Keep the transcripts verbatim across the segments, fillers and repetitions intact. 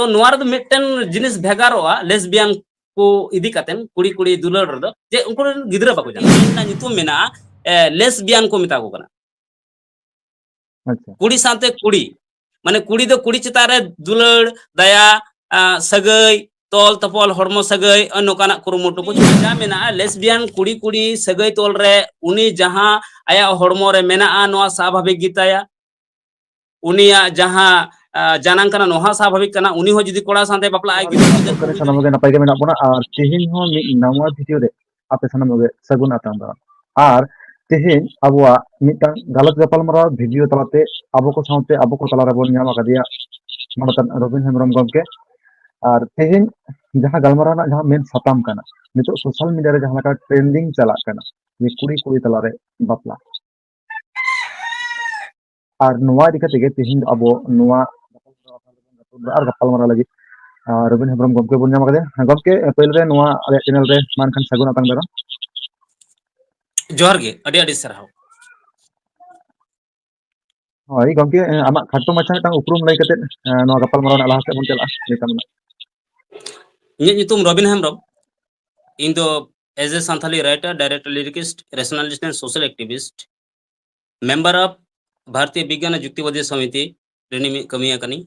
ᱛᱚ ᱱᱚᱣᱟ ᱨᱮᱫᱚ ᱢᱤᱫᱴᱮᱱ ᱡᱤᱱᱤᱥ ᱵᱷᱮᱜᱟᱨᱚᱜᱼᱟ, ᱞᱮᱥᱵᱤᱭᱟᱱ ᱠᱚ ᱤᱫᱤ ᱠᱟᱛᱮᱱ, ᱠᱩᱲᱤ ᱠᱩᱲᱤ ᱫᱩᱞᱟᱹᱲ ᱨᱮᱫᱚ, ᱡᱮ ᱩᱱᱠᱩ ᱨᱮᱱ ᱜᱤᱫᱽᱨᱟᱹ ᱵᱟᱠᱚ ᱡᱟᱱᱟᱢ᱾ ᱨᱮᱱᱟᱜ ᱧᱩᱛᱩᱢ ᱢᱮᱱᱟᱜᱼᱟ, ᱮ, ᱞᱮᱥᱵᱤᱭᱟᱱ ᱠᱚ ᱢᱮᱛᱟ ᱠᱚ ᱠᱟᱱᱟ᱾ ᱟᱪᱪᱷᱟ᱾ ᱠᱩᱲᱤ ᱥᱟᱶᱛᱮ ᱠᱩᱲᱤ, ᱢᱟᱱᱮ ᱠᱩᱲᱤ ᱫᱚ ᱠᱩᱲᱤ ᱪᱮᱛᱟᱱ ᱨᱮ ᱫᱩᱞᱟᱹᱲ, ᱫᱟᱭᱟ, ᱟ, ᱥᱟᱹᱜᱟᱹᱭ, ᱛᱚᱞ ᱛᱚᱯᱚᱞ, ᱦᱚᱲᱢᱚ ᱥᱟᱹᱜᱟᱹᱭ, ᱱᱚᱝᱠᱟᱱᱟᱜ ᱠᱩᱨᱩᱢᱩᱴᱩ ᱠᱚ᱾ ᱡᱟ ᱢᱮᱱᱟᱜᱼᱟ, ᱞᱮᱥᱵᱤᱭᱟᱱ ᱠᱩᱲᱤ ᱠᱩᱲᱤ ᱥᱟᱹᱜᱟᱹᱭ ᱛᱚᱞ ᱨᱮ ᱩᱱᱤ ᱡᱟᱦᱟᱸ ᱟᱭᱟᱜ ᱦᱚᱲᱢᱚ ᱨᱮ ᱢᱮᱱᱟᱜᱼᱟ, ᱱᱚᱣᱟ ᱥᱟᱵᱷᱟᱵᱤᱠ ᱜᱮᱛᱟᱭᱟ᱾ ᱩᱱᱤᱭᱟᱜ ᱡᱟᱦᱟᱸ, ᱟ, ᱡᱟᱱᱟᱝ ᱠᱟᱱᱟ, ᱱᱚᱣᱟ ᱦᱚᱸ ᱥᱟᱵᱷᱟᱵᱤᱠ ᱠᱟᱱᱟ᱾ ᱩᱱᱤ ᱦᱚᱸ ᱡᱩᱫᱤ ᱠᱚᱲᱟ ᱥᱟᱶᱛᱮ ᱵᱟᱯᱞᱟᱜ ᱟᱭ, ᱜᱤᱫᱽᱨᱟᱹ ᱯᱤᱫᱽᱨᱟᱹ ᱠᱚ ᱥᱟᱱᱟᱢ ᱦᱩᱭ ᱜᱮ ᱱᱟᱯᱟᱭ ᱜᱮ ᱢᱮᱱᱟᱜ ᱵᱚᱱᱟ, ᱟᱨ ᱛᱮᱦᱮᱧ ᱦᱚᱸ ᱢᱤᱫ ᱱᱟᱣᱟ ᱵᱷᱤᱰᱤᱭᱳ ᱨᱮ ᱟᱯᱮ ᱥᱟᱱᱟᱢ ᱠᱚᱜᱮ ᱥᱟᱹᱜᱩᱱ ᱟᱛᱟᱝ ᱫᱟᱨᱟᱢ᱾ ᱟᱨ ᱛᱮᱦᱮᱧ ᱟᱵᱚᱣᱟᱜ ᱢᱤᱫᱴᱟᱝ ᱜᱟᱞᱚᱪ ᱜᱟᱯᱟᱞᱢᱟᱨᱟᱣ ᱵᱷᱤᱰᱤᱭᱳ ᱛᱟᱞᱟᱛᱮ ᱟᱵᱚ ᱠᱚ ᱥᱟᱶᱛᱮ ᱟᱵᱚ ᱠᱚ ᱛᱟᱞᱟ ᱨᱮᱵᱚᱱ ᱧᱟᱢ ᱟᱠᱟᱫᱮᱭᱟ ᱢᱟᱱᱚᱛᱟᱱ ᱨᱚᱵᱤᱱ ᱦᱮᱢᱵᱨᱚᱢ ᱜᱚᱢᱠᱮ᱾ ᱟᱨ ᱛᱮᱦᱮᱧ ᱡᱟᱦᱟᱸ ᱜᱟᱞᱢᱟᱨᱟᱣ ᱨᱮᱱᱟᱜ ᱡᱟᱦᱟᱸ ᱢᱮᱱ ᱥᱟᱛᱟᱢ ᱠᱟᱱᱟ, ᱱᱤᱛᱚᱜ ᱥᱳᱥᱟᱞ ᱢᱤᱰᱤᱭᱟ ᱨᱮ ᱡᱟᱦᱟᱸ ᱞᱮᱠᱟ ᱴᱨᱮᱱᱰᱤᱝ ᱪᱟᱞᱟᱜ ᱠᱟᱱᱟ ᱡᱮ ᱠᱩᱲᱤ ᱠᱩᱲᱤ ᱛᱟᱞᱟᱨᱮ ᱵᱟᱯᱞᱟ, ᱟᱨ ᱱᱚᱣᱟ ᱤᱫᱤ ᱠᱟᱛᱮ ᱜᱮ ᱛᱮᱦᱮᱧ ᱫᱚ ᱟᱵᱚ ᱱᱚᱣᱟ ᱟᱨ ᱜᱟᱯᱟᱞᱢᱟᱨᱟᱣ ᱞᱟᱹᱜᱤᱫ, ᱟᱨ, ᱨᱚᱵᱤᱱ ᱦᱮᱢᱵᱨᱚᱢ ᱜᱚᱢᱠᱮ ᱵᱚᱱ ᱧᱟᱢ ᱟᱠᱟᱫᱮᱭᱟ᱾ ᱦᱮᱸ, ᱜᱚᱢᱠᱮ, ᱯᱳᱭᱞᱳ ᱨᱮ ᱱᱚᱣᱟ ᱟᱞᱮᱭᱟᱜ ᱪᱮᱱᱮᱞ ᱨᱮ ᱢᱟ ᱮᱱᱠᱷᱟᱱ ᱥᱟᱹᱜᱩᱱ ᱟᱛᱟᱝ ᱫᱟᱨᱟᱢ᱾ ᱡᱚᱦᱟᱨ ᱜᱮ, ᱟᱹᱰᱤ ᱟᱹᱰᱤ ᱥᱟᱨᱦᱟᱣ᱾ ᱦᱳᱭ ᱜᱚᱢᱠᱮ, ᱟᱢᱟᱜ ᱠᱷᱟᱴᱚ ᱢᱟᱪᱷᱟ ᱢᱤᱫᱴᱟᱝ ᱩᱯᱨᱩᱢ ᱞᱟᱹᱭ ᱠᱟᱛᱮ, ᱱᱚᱣᱟ ᱜᱟᱯᱟᱞᱢᱟᱨᱟᱣ ᱨᱮᱱᱟᱜ ᱞᱟᱦᱟ ᱥᱮᱫ ᱵᱚᱱ ᱪᱟᱞᱟᱜᱼᱟ, ᱞᱟᱹᱭ ᱛᱟᱵᱚᱱ ᱢᱮ᱾ ᱤᱧᱟᱹᱜ ᱧᱩᱛᱩᱢ ᱨᱚᱵᱤᱱ ᱦᱮᱢᱵᱨᱚᱢ᱾ ᱤᱧ ᱫᱚ as a Santali writer, director, lyricist, rationalist and social activist, member of ᱵᱷᱟᱨᱚᱛᱤᱭᱚ ᱵᱤᱜᱽᱜᱟᱱ ᱟᱨ ᱡᱩᱠᱛᱤᱵᱟᱫᱤ ᱥᱚᱢᱤᱛᱤ ᱨᱤᱱᱤᱡ ᱢᱤᱫ ᱠᱟᱹᱢᱤᱭᱟᱹ ᱠᱟᱹᱱᱟᱹᱧ,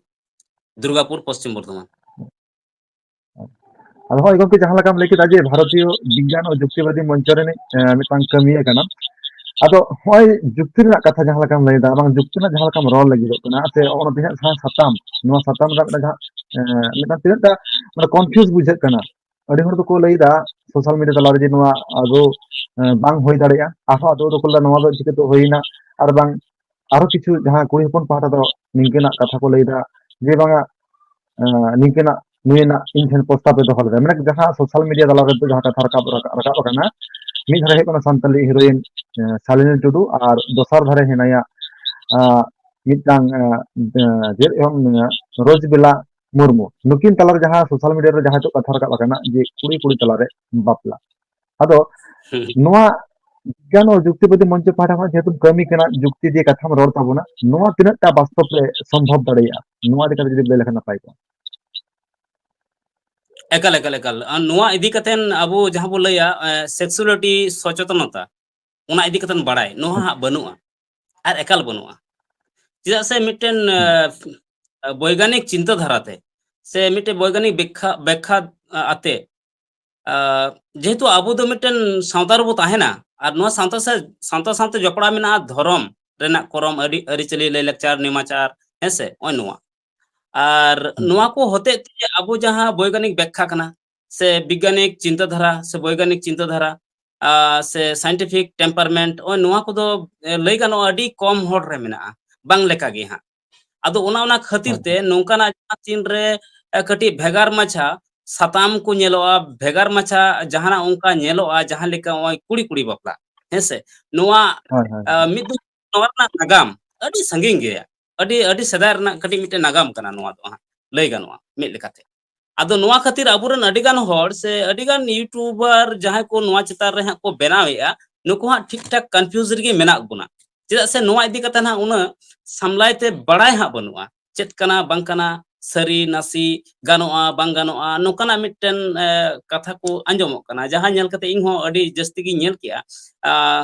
ᱫᱩᱨᱜᱟᱯᱩᱨ, ᱯᱚᱥᱪᱤᱢ ᱵᱚᱨᱫᱷᱚᱢᱟᱱ᱾ ᱟᱫᱚ ᱦᱚᱸᱜᱼᱚᱭ ᱜᱚᱢᱠᱮ, ᱡᱟᱦᱟᱸ ᱞᱮᱠᱟᱢ ᱞᱟᱹᱭ ᱠᱮᱫᱟ ᱡᱮ ᱵᱷᱟᱨᱚᱛᱤᱭᱚ ᱵᱤᱜᱽᱜᱟᱱ ᱚ ᱡᱩᱠᱛᱤᱵᱟᱫᱤ ᱢᱚᱧᱪᱚ ᱨᱤᱱᱤᱡ, ᱮ, ᱢᱤᱫᱴᱟᱝ ᱠᱟᱹᱢᱤᱭᱟᱹ ᱠᱟᱱᱟᱢ, ᱟᱫᱚ ᱦᱚᱸᱜᱼᱚᱭ ᱡᱩᱠᱛᱤ ᱨᱮᱱᱟᱜ ᱠᱟᱛᱷᱟ ᱡᱟᱦᱟᱸ ᱞᱮᱠᱟᱢ ᱞᱟᱹᱭ ᱮᱫᱟ, ᱵᱟᱝ ᱡᱩᱠᱛᱤ ᱨᱮᱱᱟᱜ ᱡᱟᱦᱟᱸ ᱞᱮᱠᱟᱢ ᱨᱚᱲ ᱞᱟᱹᱜᱤᱫᱚᱜ ᱠᱟᱱᱟ, ᱥᱮ ᱦᱚᱸᱜᱼᱚ ᱱᱚᱣᱟ ᱛᱮᱦᱮᱧᱟᱜ ᱡᱟᱦᱟᱸ ᱥᱟᱛᱟᱢ, ᱱᱚᱣᱟ ᱥᱟᱛᱟᱢ ᱨᱮᱱᱟᱜ ᱢᱤᱫᱴᱟᱝ ᱡᱟᱦᱟᱸ, ᱮ, ᱢᱤᱫᱴᱟᱝ ᱛᱤᱱᱟᱹᱜ ᱴᱟ ᱢᱟᱱᱮ ᱠᱚᱱᱯᱷᱤᱭᱩᱡᱽ ᱵᱩᱡᱷᱟᱹᱜ ᱠᱟᱱᱟ᱾ ᱟᱹᱰᱤ ᱦᱚᱲ ᱫᱚᱠᱚ ᱞᱟᱹᱭ ᱮᱫᱟ ᱥᱳᱥᱟᱞ ᱢᱤᱰᱤᱭᱟ ᱛᱟᱞᱟᱨᱮ ᱡᱮ ᱱᱚᱣᱟ ᱟᱫᱚ, ᱮ, ᱵᱟᱝ ᱦᱩᱭ ᱫᱟᱲᱮᱭᱟᱜᱼᱟ, ᱟᱨᱦᱚᱸ ᱟᱫᱚ ᱫᱚᱠᱚ ᱞᱟᱹᱭ ᱮᱫᱟ ᱱᱚᱣᱟ ᱫᱚ ᱪᱤᱠᱟᱹᱛᱮ ᱦᱩᱭᱮᱱᱟ, ᱟᱨ ᱵᱟᱝ ᱟᱨᱦᱚᱸ ᱠᱤᱪᱷᱩ ᱡᱟᱦᱟᱸ ᱠᱩᱲᱤ ᱦᱚᱯᱚᱱ ᱯᱟᱦᱴᱟ ᱫᱚ ᱱᱤᱝᱠᱟᱹᱱᱟᱜ ᱠᱟᱛᱷᱟ ᱠᱚ ᱞᱟᱹᱭ ᱮᱫᱟ ᱡᱮ ᱵᱟᱝᱟ, ᱮ, ᱱᱤᱝᱠᱟᱹᱱᱟᱜ ᱱᱩᱭᱱᱟᱜ ᱤᱧ ᱴᱷᱮᱱ ᱯᱨᱚᱥᱛᱟᱵ ᱮ ᱫᱚᱦᱚ ᱞᱮᱫᱟ, ᱢᱟᱱᱮ ᱡᱟᱦᱟᱸ ᱥᱳᱥᱟᱞ ᱢᱤᱰᱤᱭᱟ ᱛᱟᱞᱟ ᱨᱮᱫᱚ ᱡᱟᱦᱟᱸ ᱠᱟᱛᱷᱟ ᱨᱟᱠᱟᱵ, ᱨᱟᱠᱟᱵ, ᱨᱟᱠᱟᱵ ᱟᱠᱟᱱᱟ, ᱢᱤᱫ ᱫᱷᱟᱨᱮ ᱦᱩᱭᱩᱜ ᱠᱟᱱᱟ ᱥᱟᱱᱛᱟᱞᱤ ᱦᱤᱨᱳᱭᱤᱱ, ᱮ, ᱥᱟᱞᱤᱱᱤ ᱴᱩᱰᱩ, ᱟᱨ ᱫᱚᱥᱟᱨ ᱫᱷᱟᱨᱮ ᱦᱮᱱᱟᱭᱟ, ᱟ, ᱢᱤᱫᱴᱟᱝ, ᱮ, ᱮ, ᱪᱮᱫ ᱮᱢ ᱢᱮᱱᱟ, ᱨᱳᱡᱽᱵᱮᱞᱟ ᱢᱩᱨᱢᱩ᱾ ᱱᱩᱠᱤᱱ ᱛᱟᱞᱟᱨᱮ ᱡᱟᱦᱟᱸ ᱥᱳᱥᱟᱞ ᱢᱤᱰᱤᱭᱟ ᱨᱮ ᱡᱟᱦᱟᱸ ᱱᱤᱛᱚᱜ ᱠᱟᱛᱷᱟ ᱨᱟᱠᱟᱵ ᱟᱠᱟᱱᱟ ᱡᱮ ᱠᱩᱲᱤ ᱠᱩᱲᱤ ᱛᱟᱞᱟᱨᱮ ᱵᱟᱯᱞᱟ, ᱟᱫᱚ ᱦᱩᱸ᱾ ᱱᱚᱣᱟ ᱵᱤᱜᱽᱜᱟᱱ ᱚ ᱡᱩᱠᱛᱤᱵᱟᱫᱤ ᱢᱚᱧᱪᱚ ᱯᱟᱦᱴᱟ ᱠᱷᱚᱱ ᱡᱮᱦᱮᱛᱩᱢ ᱠᱟᱹᱢᱤ ᱠᱟᱱᱟ, ᱡᱩᱠᱛᱤ ᱫᱤᱭᱮ ᱠᱟᱛᱷᱟᱢ ᱨᱚᱲ ᱛᱟᱵᱚᱱᱟ, ᱱᱚᱣᱟ ᱛᱤᱱᱟᱹᱜ ᱴᱟ ᱵᱟᱥᱛᱚᱵ ᱨᱮ ᱥᱚᱢᱵᱷᱚᱵ ᱫᱟᱲᱮᱭᱟᱜᱼᱟ, ᱱᱚᱣᱟ ᱤᱫᱤ ᱠᱟᱛᱮ ᱡᱩᱫᱤᱢ ᱞᱟᱹᱭ ᱞᱮᱠᱷᱟᱱ ᱱᱟᱯᱟᱭ ᱠᱚᱜᱼᱟ᱾ ᱮᱠᱟᱞ, ᱮᱠᱟᱞ, ᱮᱠᱟᱞ᱾ ᱟᱨ ᱱᱚᱣᱟ ᱤᱫᱤ ᱠᱟᱛᱮᱱ ᱟᱵᱚ ᱡᱟᱦᱟᱸ ᱵᱚ ᱞᱟᱹᱭᱟ, ᱮ, sexuality ᱥᱚᱪᱮᱛᱚᱱᱚᱛᱟ, ᱚᱱᱟ ᱤᱫᱤ ᱠᱟᱛᱮᱱ ᱵᱟᱲᱟᱭ, ᱱᱚᱣᱟ ᱦᱟᱸᱜ ᱵᱟᱹᱱᱩᱜᱼᱟ, ᱟᱨ ᱮᱠᱟᱞ ᱵᱟᱹᱱᱩᱜᱼᱟ᱾ ᱪᱮᱫᱟᱜ ᱥᱮ ᱢᱤᱫᱴᱮᱱ, ᱮ, ᱵᱳᱭᱜᱟᱱᱤᱠ ᱪᱤᱱᱛᱟᱹ ᱫᱷᱟᱨᱟᱛᱮ, ᱥᱮ ᱢᱤᱫᱴᱮᱱ ᱵᱳᱭᱜᱟᱱᱤᱠ ᱵᱮᱠᱠᱷᱟ, ᱵᱮᱠᱠᱷᱟ, ᱟ, ᱟᱛᱮ, ᱟ, ᱡᱮᱦᱮᱛᱩ ᱟᱵᱚ ᱫᱚ ᱢᱤᱫᱴᱮᱱ ᱥᱟᱶᱛᱟ ᱨᱮᱵᱚ ᱛᱟᱦᱮᱱᱟ, ᱟᱨ ᱱᱚᱣᱟ ᱥᱟᱶᱛᱟ ᱥᱮ, ᱥᱟᱶᱛᱟ ᱥᱟᱶᱛᱮ ᱡᱚᱯᱲᱟᱣ ᱢᱮᱱᱟᱜᱼᱟ ᱫᱷᱚᱨᱚᱢ ᱨᱮᱱᱟᱜ ᱠᱚᱨᱚᱢ, ᱟᱹᱨᱤ, ᱟᱹᱨᱤᱪᱟᱹᱞᱤ, ᱞᱟᱹᱭᱼᱞᱟᱠᱪᱟᱨ, ᱱᱮᱢᱟᱪᱟᱨ, ᱦᱮᱸ ᱥᱮ? ᱱᱚᱜᱼᱚᱭ ᱱᱚᱣᱟ᱾ ᱟᱨ ᱦᱩᱸ᱾ ᱱᱚᱣᱟ ᱠᱚ ᱦᱚᱛᱮᱡ ᱛᱮ ᱟᱵᱚ ᱡᱟᱦᱟᱸ ᱵᱳᱭᱜᱟᱱᱤᱠ ᱵᱮᱠᱠᱷᱟ ᱠᱟᱱᱟ, ᱥᱮ ᱵᱤᱜᱽᱜᱟᱱᱤᱠ ᱪᱤᱱᱛᱟᱹ ᱫᱷᱟᱨᱟ, ᱥᱮ ᱵᱳᱭᱜᱟᱱᱤᱠ ᱪᱤᱱᱛᱟᱹ ᱫᱷᱟᱨᱟ, ᱟ, ᱥᱮ scientific temperament, ᱱᱚᱜᱼᱚᱭ ᱱᱚᱣᱟ ᱠᱚᱫᱚ, ᱮ, ᱞᱟᱹᱭ ᱜᱟᱱᱚᱜᱼᱟ ᱟᱹᱰᱤ ᱠᱚᱢ ᱦᱚᱲ ᱨᱮ ᱢᱮᱱᱟᱜᱼᱟ, ᱵᱟᱝ ᱞᱮᱠᱟ ᱜᱮ ᱦᱟᱸᱜ᱾ ᱟᱫᱚ ᱚᱱᱟ, ᱚᱱᱟ ᱠᱷᱟᱹᱛᱤᱨ ᱦᱳᱭ, ᱛᱮ ᱦᱳᱭ᱾ ᱱᱚᱝᱠᱟᱱᱟᱜ ᱡᱟᱦᱟᱸ ᱛᱤᱱ ᱨᱮ, ᱮ, ᱠᱟᱹᱴᱤᱡ ᱵᱷᱮᱜᱟᱨ ᱢᱟᱪᱷᱟ ᱥᱟᱛᱟᱢ ᱠᱚ ᱧᱮᱞᱚᱜᱼᱟ, ᱵᱷᱮᱜᱟᱨ ᱢᱟᱪᱷᱟ ᱡᱟᱦᱟᱱᱟᱜ ᱚᱱᱠᱟ ᱧᱮᱞᱚᱜᱼᱟ, ᱡᱟᱦᱟᱸ ᱞᱮᱠᱟ ᱱᱚᱜᱼᱚᱭ ᱠᱩᱲᱤ ᱠᱩᱲᱤ ᱵᱟᱯᱞᱟ, ᱦᱮᱸ ᱥᱮ? ᱱᱚᱣᱟ, ᱦᱳᱭ, ᱦᱳᱭ, ᱟ, ᱦᱳᱭ᱾ ᱢᱤᱫ ᱫᱚ ᱱᱚᱣᱟ ᱨᱮᱱᱟᱜ ᱱᱟᱜᱟᱢ ᱟᱹᱰᱤ ᱥᱟᱺᱜᱤᱧ ᱜᱮᱭᱟ, ᱟᱹᱰᱤ, ᱟᱹᱰᱤ ᱥᱮᱫᱟᱭ ᱨᱮᱱᱟᱜ ᱠᱟᱹᱴᱤᱡ ᱢᱤᱫᱴᱮᱱ ᱱᱟᱜᱟᱢ ᱠᱟᱱᱟ ᱱᱚᱣᱟ ᱫᱚ ᱦᱟᱸᱜ, ᱞᱟᱹᱭ ᱜᱟᱱᱚᱜᱼᱟ ᱢᱤᱫ ᱞᱮᱠᱟᱛᱮ᱾ ᱟᱫᱚ ᱱᱚᱣᱟ ᱠᱷᱟᱹᱛᱤᱨ ᱟᱵᱚᱨᱮᱱ ᱟᱹᱰᱤᱜᱟᱱ ᱦᱚᱲ ᱥᱮ ᱟᱹᱰᱤᱜᱟᱱ YouTuber ᱡᱟᱦᱟᱸᱭ ᱠᱚ ᱱᱚᱣᱟ ᱪᱮᱛᱟᱱ ᱨᱮ ᱦᱟᱸᱜ ᱠᱚ ᱵᱮᱱᱟᱣᱮᱫᱼᱟ, ᱱᱩᱠᱩ ᱦᱟᱸᱜ ᱴᱷᱤᱠ ᱴᱷᱟᱠ confuse ᱨᱮᱜᱮ ᱢᱮᱱᱟᱜ ᱵᱚᱱᱟ᱾ ᱪᱮᱫᱟᱜ ᱥᱮ ᱱᱚᱣᱟ ᱤᱫᱤ ᱠᱟᱛᱮ ᱦᱟᱸᱜ ᱩᱱᱟᱹᱜ ᱥᱟᱢᱞᱟᱭ ᱛᱮ ᱵᱟᱲᱟᱭ ᱦᱟᱸᱜ ᱵᱟᱹᱱᱩᱜᱼᱟ, ᱪᱮᱫ ᱠᱟᱱᱟ ᱵᱟᱝ ᱠᱟᱱᱟ, ᱥᱟᱹᱨᱤ ᱱᱟᱥᱮ, ᱜᱟᱱᱚᱜᱼᱟ ᱵᱟᱝ ᱜᱟᱱᱚᱜᱼᱟ, ᱱᱚᱝᱠᱟᱱᱟᱜ ᱢᱤᱫᱴᱮᱱ, ᱮ, ᱠᱟᱛᱷᱟ ᱠᱚ ᱟᱸᱡᱚᱢᱚᱜ ᱠᱟᱱᱟ, ᱡᱟᱦᱟᱸ ᱧᱮᱞ ᱠᱟᱛᱮ ᱤᱧ ᱦᱚᱸ ᱟᱹᱰᱤ ᱡᱟᱹᱥᱛᱤ ᱜᱤᱧ ᱧᱮᱞ ᱠᱮᱜᱼᱟ᱾ ᱟ,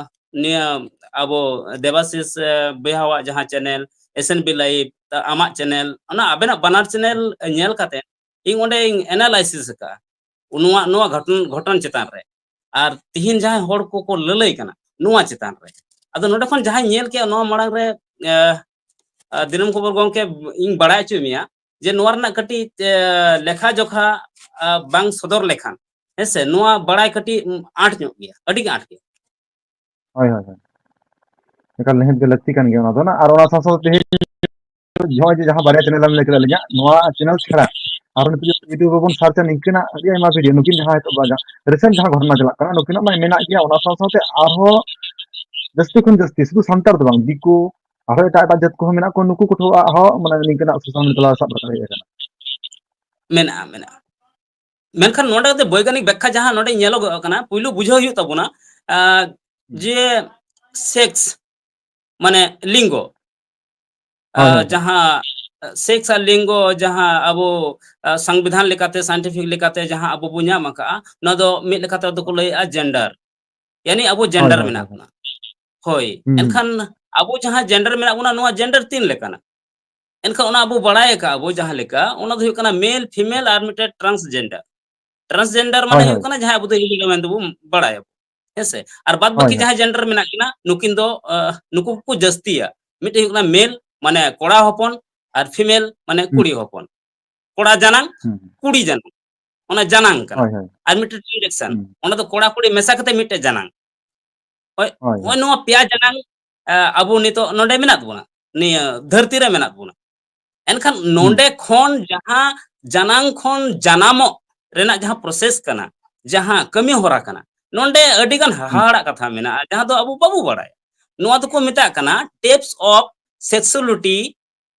ᱱᱤᱭᱟᱹ ᱟᱵᱚ ᱫᱮᱵᱟᱥᱤᱥ, ᱮ, ᱵᱚᱭᱦᱟᱣᱟᱜ ᱡᱟᱦᱟᱸ channel, S N B Live, ᱟᱢᱟᱜ channel, ᱚᱱᱟ ᱟᱵᱮᱱᱟᱜ ᱵᱟᱱᱟᱨ channel ᱧᱮᱞ ᱠᱟᱛᱮ ᱤᱧ ᱚᱸᱰᱮᱧ analysis ᱟᱠᱟᱫᱼᱟ ᱱᱚᱣᱟ, ᱱᱚᱣᱟ ᱜᱷᱚᱴᱚᱱ, ᱜᱷᱚᱴᱚᱱ ᱪᱮᱛᱟᱱ ᱨᱮ᱾ ᱟᱨ ᱛᱤᱦᱤᱧ ᱡᱟᱦᱟᱸᱭ ᱦᱚᱲ ᱠᱚᱠᱚ ᱞᱟᱹᱞᱟᱹᱭ ᱠᱟᱱᱟ ᱱᱚᱣᱟ ᱪᱮᱛᱟᱱ ᱨᱮ, ᱟᱫᱚ ᱱᱚᱰᱮ ᱠᱷᱚᱱ ᱡᱟᱦᱟᱸᱧ ᱧᱮᱞ ᱠᱮᱜᱼᱟ ᱱᱚᱣᱟ ᱢᱟᱲᱟᱝ ᱨᱮ, ᱮ, ᱟ, ᱫᱤᱱᱟᱹᱢ ᱠᱷᱚᱵᱚᱨ ᱜᱚᱢᱠᱮ, ᱤᱧ ᱵᱟᱲᱟᱭ ᱦᱚᱪᱚᱭ ᱢᱮᱭᱟ ᱡᱮ ᱱᱚᱣᱟ ᱨᱮᱱᱟᱜ ᱠᱟᱹᱴᱤᱡ, ᱮ, ᱞᱮᱠᱷᱟ ᱡᱚᱠᱷᱟ, ᱟ, ᱵᱟᱝ ᱥᱚᱫᱚᱨ ᱞᱮᱠᱷᱟᱱ, ᱦᱮᱸ ᱥᱮ, ᱱᱚᱣᱟ ᱵᱟᱲᱟᱭ ᱠᱟᱹᱴᱤᱡ ᱟᱸᱴ ᱧᱚᱜ ᱜᱮᱭᱟ, ᱟᱹᱰᱤ ᱜᱮ ᱟᱸᱴ ᱜᱮᱭᱟ᱾ ᱦᱳᱭ, ᱦᱳᱭ, ᱦᱳᱭ᱾ ᱮᱠᱟᱞ ᱱᱤᱦᱟᱹᱛ ᱜᱮ ᱞᱟᱹᱠᱛᱤ ᱠᱟᱱ ᱜᱮᱭᱟ ᱚᱱᱟ ᱫᱚ ᱱᱟᱜ᱾ ᱟᱨ ᱚᱱᱟ ᱥᱟᱶ ᱥᱟᱶᱛᱮ ᱛᱮᱦᱮᱧ ᱱᱚᱜᱼᱚᱭ ᱡᱮ ᱡᱟᱦᱟᱸ ᱵᱟᱨᱭᱟ channel ᱮᱢ ᱞᱟᱹᱭ ᱠᱮᱫᱟ ᱟᱹᱞᱤᱧᱟᱜ, ᱱᱚᱣᱟ channel ᱪᱷᱟᱲᱟ ᱟᱨᱦᱚᱸ ᱱᱤᱛᱚᱜ YouTube ᱨᱮᱵᱚᱱ search ᱟ, ᱱᱤᱝᱠᱟᱹᱱᱟᱜ ᱟᱹᱰᱤ ᱟᱭᱢᱟ video, ᱱᱩᱠᱤᱱ ᱡᱟᱦᱟᱸ ᱱᱤᱛᱚᱜ ᱵᱟᱡᱟ-, recent ᱡᱟᱦᱟᱸ ᱜᱷᱚᱴᱚᱱᱟ ᱪᱟᱞᱟᱜ ᱠᱟᱱᱟ, ᱱᱩᱠᱤᱱᱟᱜ ᱢᱟ ᱢᱮᱱᱟᱜ ᱜᱮᱭᱟ᱾ ᱚᱱᱟ ᱥᱟᱶ ᱥᱟᱶᱛᱮ ᱟᱨᱦᱚᱸ ᱡᱟᱹᱥᱛᱤ ᱠᱷᱚᱱ ᱡᱟᱹᱥᱛᱤ ᱥᱩᱫᱷᱩ ᱥᱟᱱᱛᱟᱲ ᱫᱚ ᱵᱟᱝ, ᱫᱤᱠᱩ, ᱟᱨᱦᱚᱸ ᱮᱴᱟᱜ ᱮᱴᱟᱜ ᱡᱟᱹᱛ ᱠᱚᱦᱚᱸ ᱢᱮᱱᱟᱜ ᱠᱚᱣᱟ, ᱱᱩᱠᱩ ᱠᱚᱴᱷᱮᱱ ᱦᱚᱸ ᱢᱟᱱᱮ ᱱᱤᱝᱠᱟᱹᱱᱟᱜ social media ᱛᱟᱞᱟ ᱥᱟᱵ ᱨᱟᱠᱟᱵ ᱦᱮᱡ ᱟᱠᱟᱱᱟ᱾ ᱢᱮᱱᱟᱜᱼᱟ, ᱢᱮᱱᱟᱜᱼᱟ᱾ ᱢᱮᱱᱠᱷᱟᱱ ᱱᱚᱰᱮ ᱫᱚ ᱵᱳᱭᱜᱟᱱᱤᱠ ᱵᱮᱠᱠᱷᱟ ᱡᱟᱦᱟᱸ ᱱᱚᱰᱮ ᱧᱮᱞᱚᱜᱚᱜ ᱠᱟᱱᱟ, ᱯᱩᱭᱞᱩ ᱵᱩᱡᱷᱟᱹᱣ ᱦᱩᱭᱩᱜ ᱛᱟᱵᱚᱱᱟ, ᱟᱸ, ᱦᱩᱸ᱾ ᱡᱮ sex, ᱢᱟᱱᱮ ᱞᱤᱝᱜᱚ, ᱦᱳᱭ, ᱟᱸ, ᱦᱳᱭ, ᱦᱳᱭ᱾ ᱡᱟᱦᱟᱸ ᱥᱮᱠᱥ ᱟᱨ ᱞᱤᱝᱜᱚ ᱡᱟᱦᱟᱸ ᱟᱵᱚ ᱥᱚᱝᱵᱤᱫᱷᱟᱱ ᱞᱮᱠᱟᱛᱮ, ᱥᱟᱭᱮᱱᱴᱤᱯᱷᱤᱠ ᱞᱮᱠᱟᱛᱮ ᱡᱟᱦᱟᱸ ᱟᱵᱚ ᱵᱚᱱ ᱧᱟᱢ ᱟᱠᱟᱫᱼᱟ, ᱱᱚᱣᱟ ᱫᱚ ᱢᱤᱫ ᱞᱮᱠᱟᱛᱮ ᱫᱚᱠᱚ ᱞᱟᱹᱭᱮᱫᱼᱟ ᱡᱮᱱᱰᱟᱨ, ᱭᱟᱱᱤ ᱟᱵᱚ ᱡᱮᱱᱰᱟᱨ ᱢᱮᱱᱟᱜ ᱵᱚᱱᱟ᱾ ᱦᱳᱭ, ᱮᱱᱠᱷᱟᱱ ᱟᱵᱚ ᱡᱟᱦᱟᱸ ᱡᱮᱱᱰᱟᱨ ᱢᱮᱱᱟᱜ ᱵᱚᱱᱟ, ᱱᱚᱣᱟ ᱡᱮᱱᱰᱟᱨ ᱛᱤᱱ ᱞᱮᱠᱟᱱᱟ? ᱮᱱᱠᱷᱟᱱ ᱚᱱᱟ ᱟᱵᱚ ᱵᱟᱲᱟᱭ ᱟᱠᱟᱫ ᱟᱵᱚ ᱡᱟᱦᱟᱸ ᱞᱮᱠᱟ, ᱚᱱᱟ ᱫᱚ ᱦᱩᱭᱩᱜ ᱠᱟᱱᱟ ᱢᱮᱞ, ᱯᱷᱤᱢᱮᱞ ᱟᱨ ᱢᱤᱫᱴᱮᱱ ᱴᱨᱟᱱᱥᱡᱮᱱᱰᱟᱨ᱾ ᱴᱨᱟᱱᱥᱡᱮᱱᱰᱟᱨ ᱢᱟᱱᱮ ᱦᱩᱭᱩᱜ ᱠᱟᱱᱟ ᱡᱟᱦᱟᱸ ᱟᱵᱚ ᱫᱚ ᱤᱞᱤᱜᱟᱞ ᱢᱮᱱᱛᱮ ᱵᱚᱱ ᱵᱟᱲᱟᱭᱟ, ᱦᱮᱸ ᱥᱮ? ᱟᱨ ᱵᱟᱫ ᱵᱟᱹᱠᱤ ᱡᱟᱦᱟᱸ ᱡᱮᱱᱰᱟᱨ ᱢᱮᱱᱟᱜ ᱠᱤᱱᱟ, ᱱᱩᱠᱤᱱ ᱫᱚ, ᱟᱦ, ᱱᱩᱠᱩ ᱠᱚ ᱡᱟᱹᱥᱛᱤᱭᱟ᱾ ᱢᱤᱫᱴᱮᱱ ᱦᱩᱭᱩᱜ ᱠᱟᱱᱟ ᱢᱮᱞ, ᱢᱟᱱᱮ ᱠᱚᱲᱟ ᱦᱚᱯᱚᱱ, ᱟᱨ ᱯᱷᱤᱢᱮᱞ ᱢᱟᱱᱮ ᱠᱩᱲᱤ ᱦᱚᱯᱚᱱ᱾ ᱠᱚᱲᱟ ᱡᱟᱱᱟᱝ, ᱠᱩᱲᱤ ᱡᱟᱱᱟᱝ, ᱚᱱᱟ ᱡᱟᱱᱟᱝ ᱠᱟᱱᱟ᱾ ᱟᱨ ᱢᱤᱫᱴᱮᱱ ᱰᱤᱨᱮᱠᱥᱚᱱ, ᱚᱱᱟ ᱫᱚ ᱠᱚᱲᱟ ᱠᱩᱲᱤ ᱢᱮᱥᱟ ᱠᱟᱛᱮ ᱢᱤᱫᱴᱮᱱ ᱡᱟᱱᱟᱝ᱾ ᱦᱳᱭ, ᱦᱳᱭ, ᱱᱚᱜᱼᱚᱭ ᱱᱚᱣᱟ ᱯᱮᱭᱟ ᱡᱟᱱᱟᱝ, ᱟ, ᱟᱵᱚ ᱱᱤᱛᱚᱜ ᱱᱚᱰᱮ ᱢᱮᱱᱟᱜ ᱵᱚᱱᱟ, ᱱᱤᱭᱟᱹ ᱫᱷᱟᱹᱨᱛᱤ ᱨᱮ ᱢᱮᱱᱟᱜ ᱵᱚᱱᱟ᱾ ᱮᱱᱠᱷᱟᱱ ᱱᱚᱰᱮ ᱠᱷᱚᱱ ᱡᱟᱦᱟᱸ ᱡᱟᱱᱟᱝ ᱠᱷᱚᱱ ᱡᱟᱱᱟᱢᱚᱜ ᱨᱮᱱᱟᱜ ᱡᱟᱦᱟᱸ ᱯᱨᱚᱥᱮᱥ ᱠᱟᱱᱟ, ᱡᱟᱦᱟᱸ ᱠᱟᱹᱢᱤ ᱦᱚᱨᱟ ᱠᱟᱱᱟ, ᱱᱚᱰᱮ ᱟᱹᱰᱤ ᱜᱟᱱ ᱦᱟᱦᱟᱲᱟᱜ ᱠᱟᱛᱷᱟ ᱢᱮᱱᱟᱜᱼᱟ, ᱡᱟᱦᱟᱸ ᱫᱚ ᱟᱵᱚ ᱵᱟᱵᱚ ᱵᱟᱲᱟᱭᱟ᱾ ᱱᱚᱣᱟ ᱫᱚᱠᱚ ᱢᱮᱛᱟᱜ ᱠᱟᱱᱟ types of sexuality,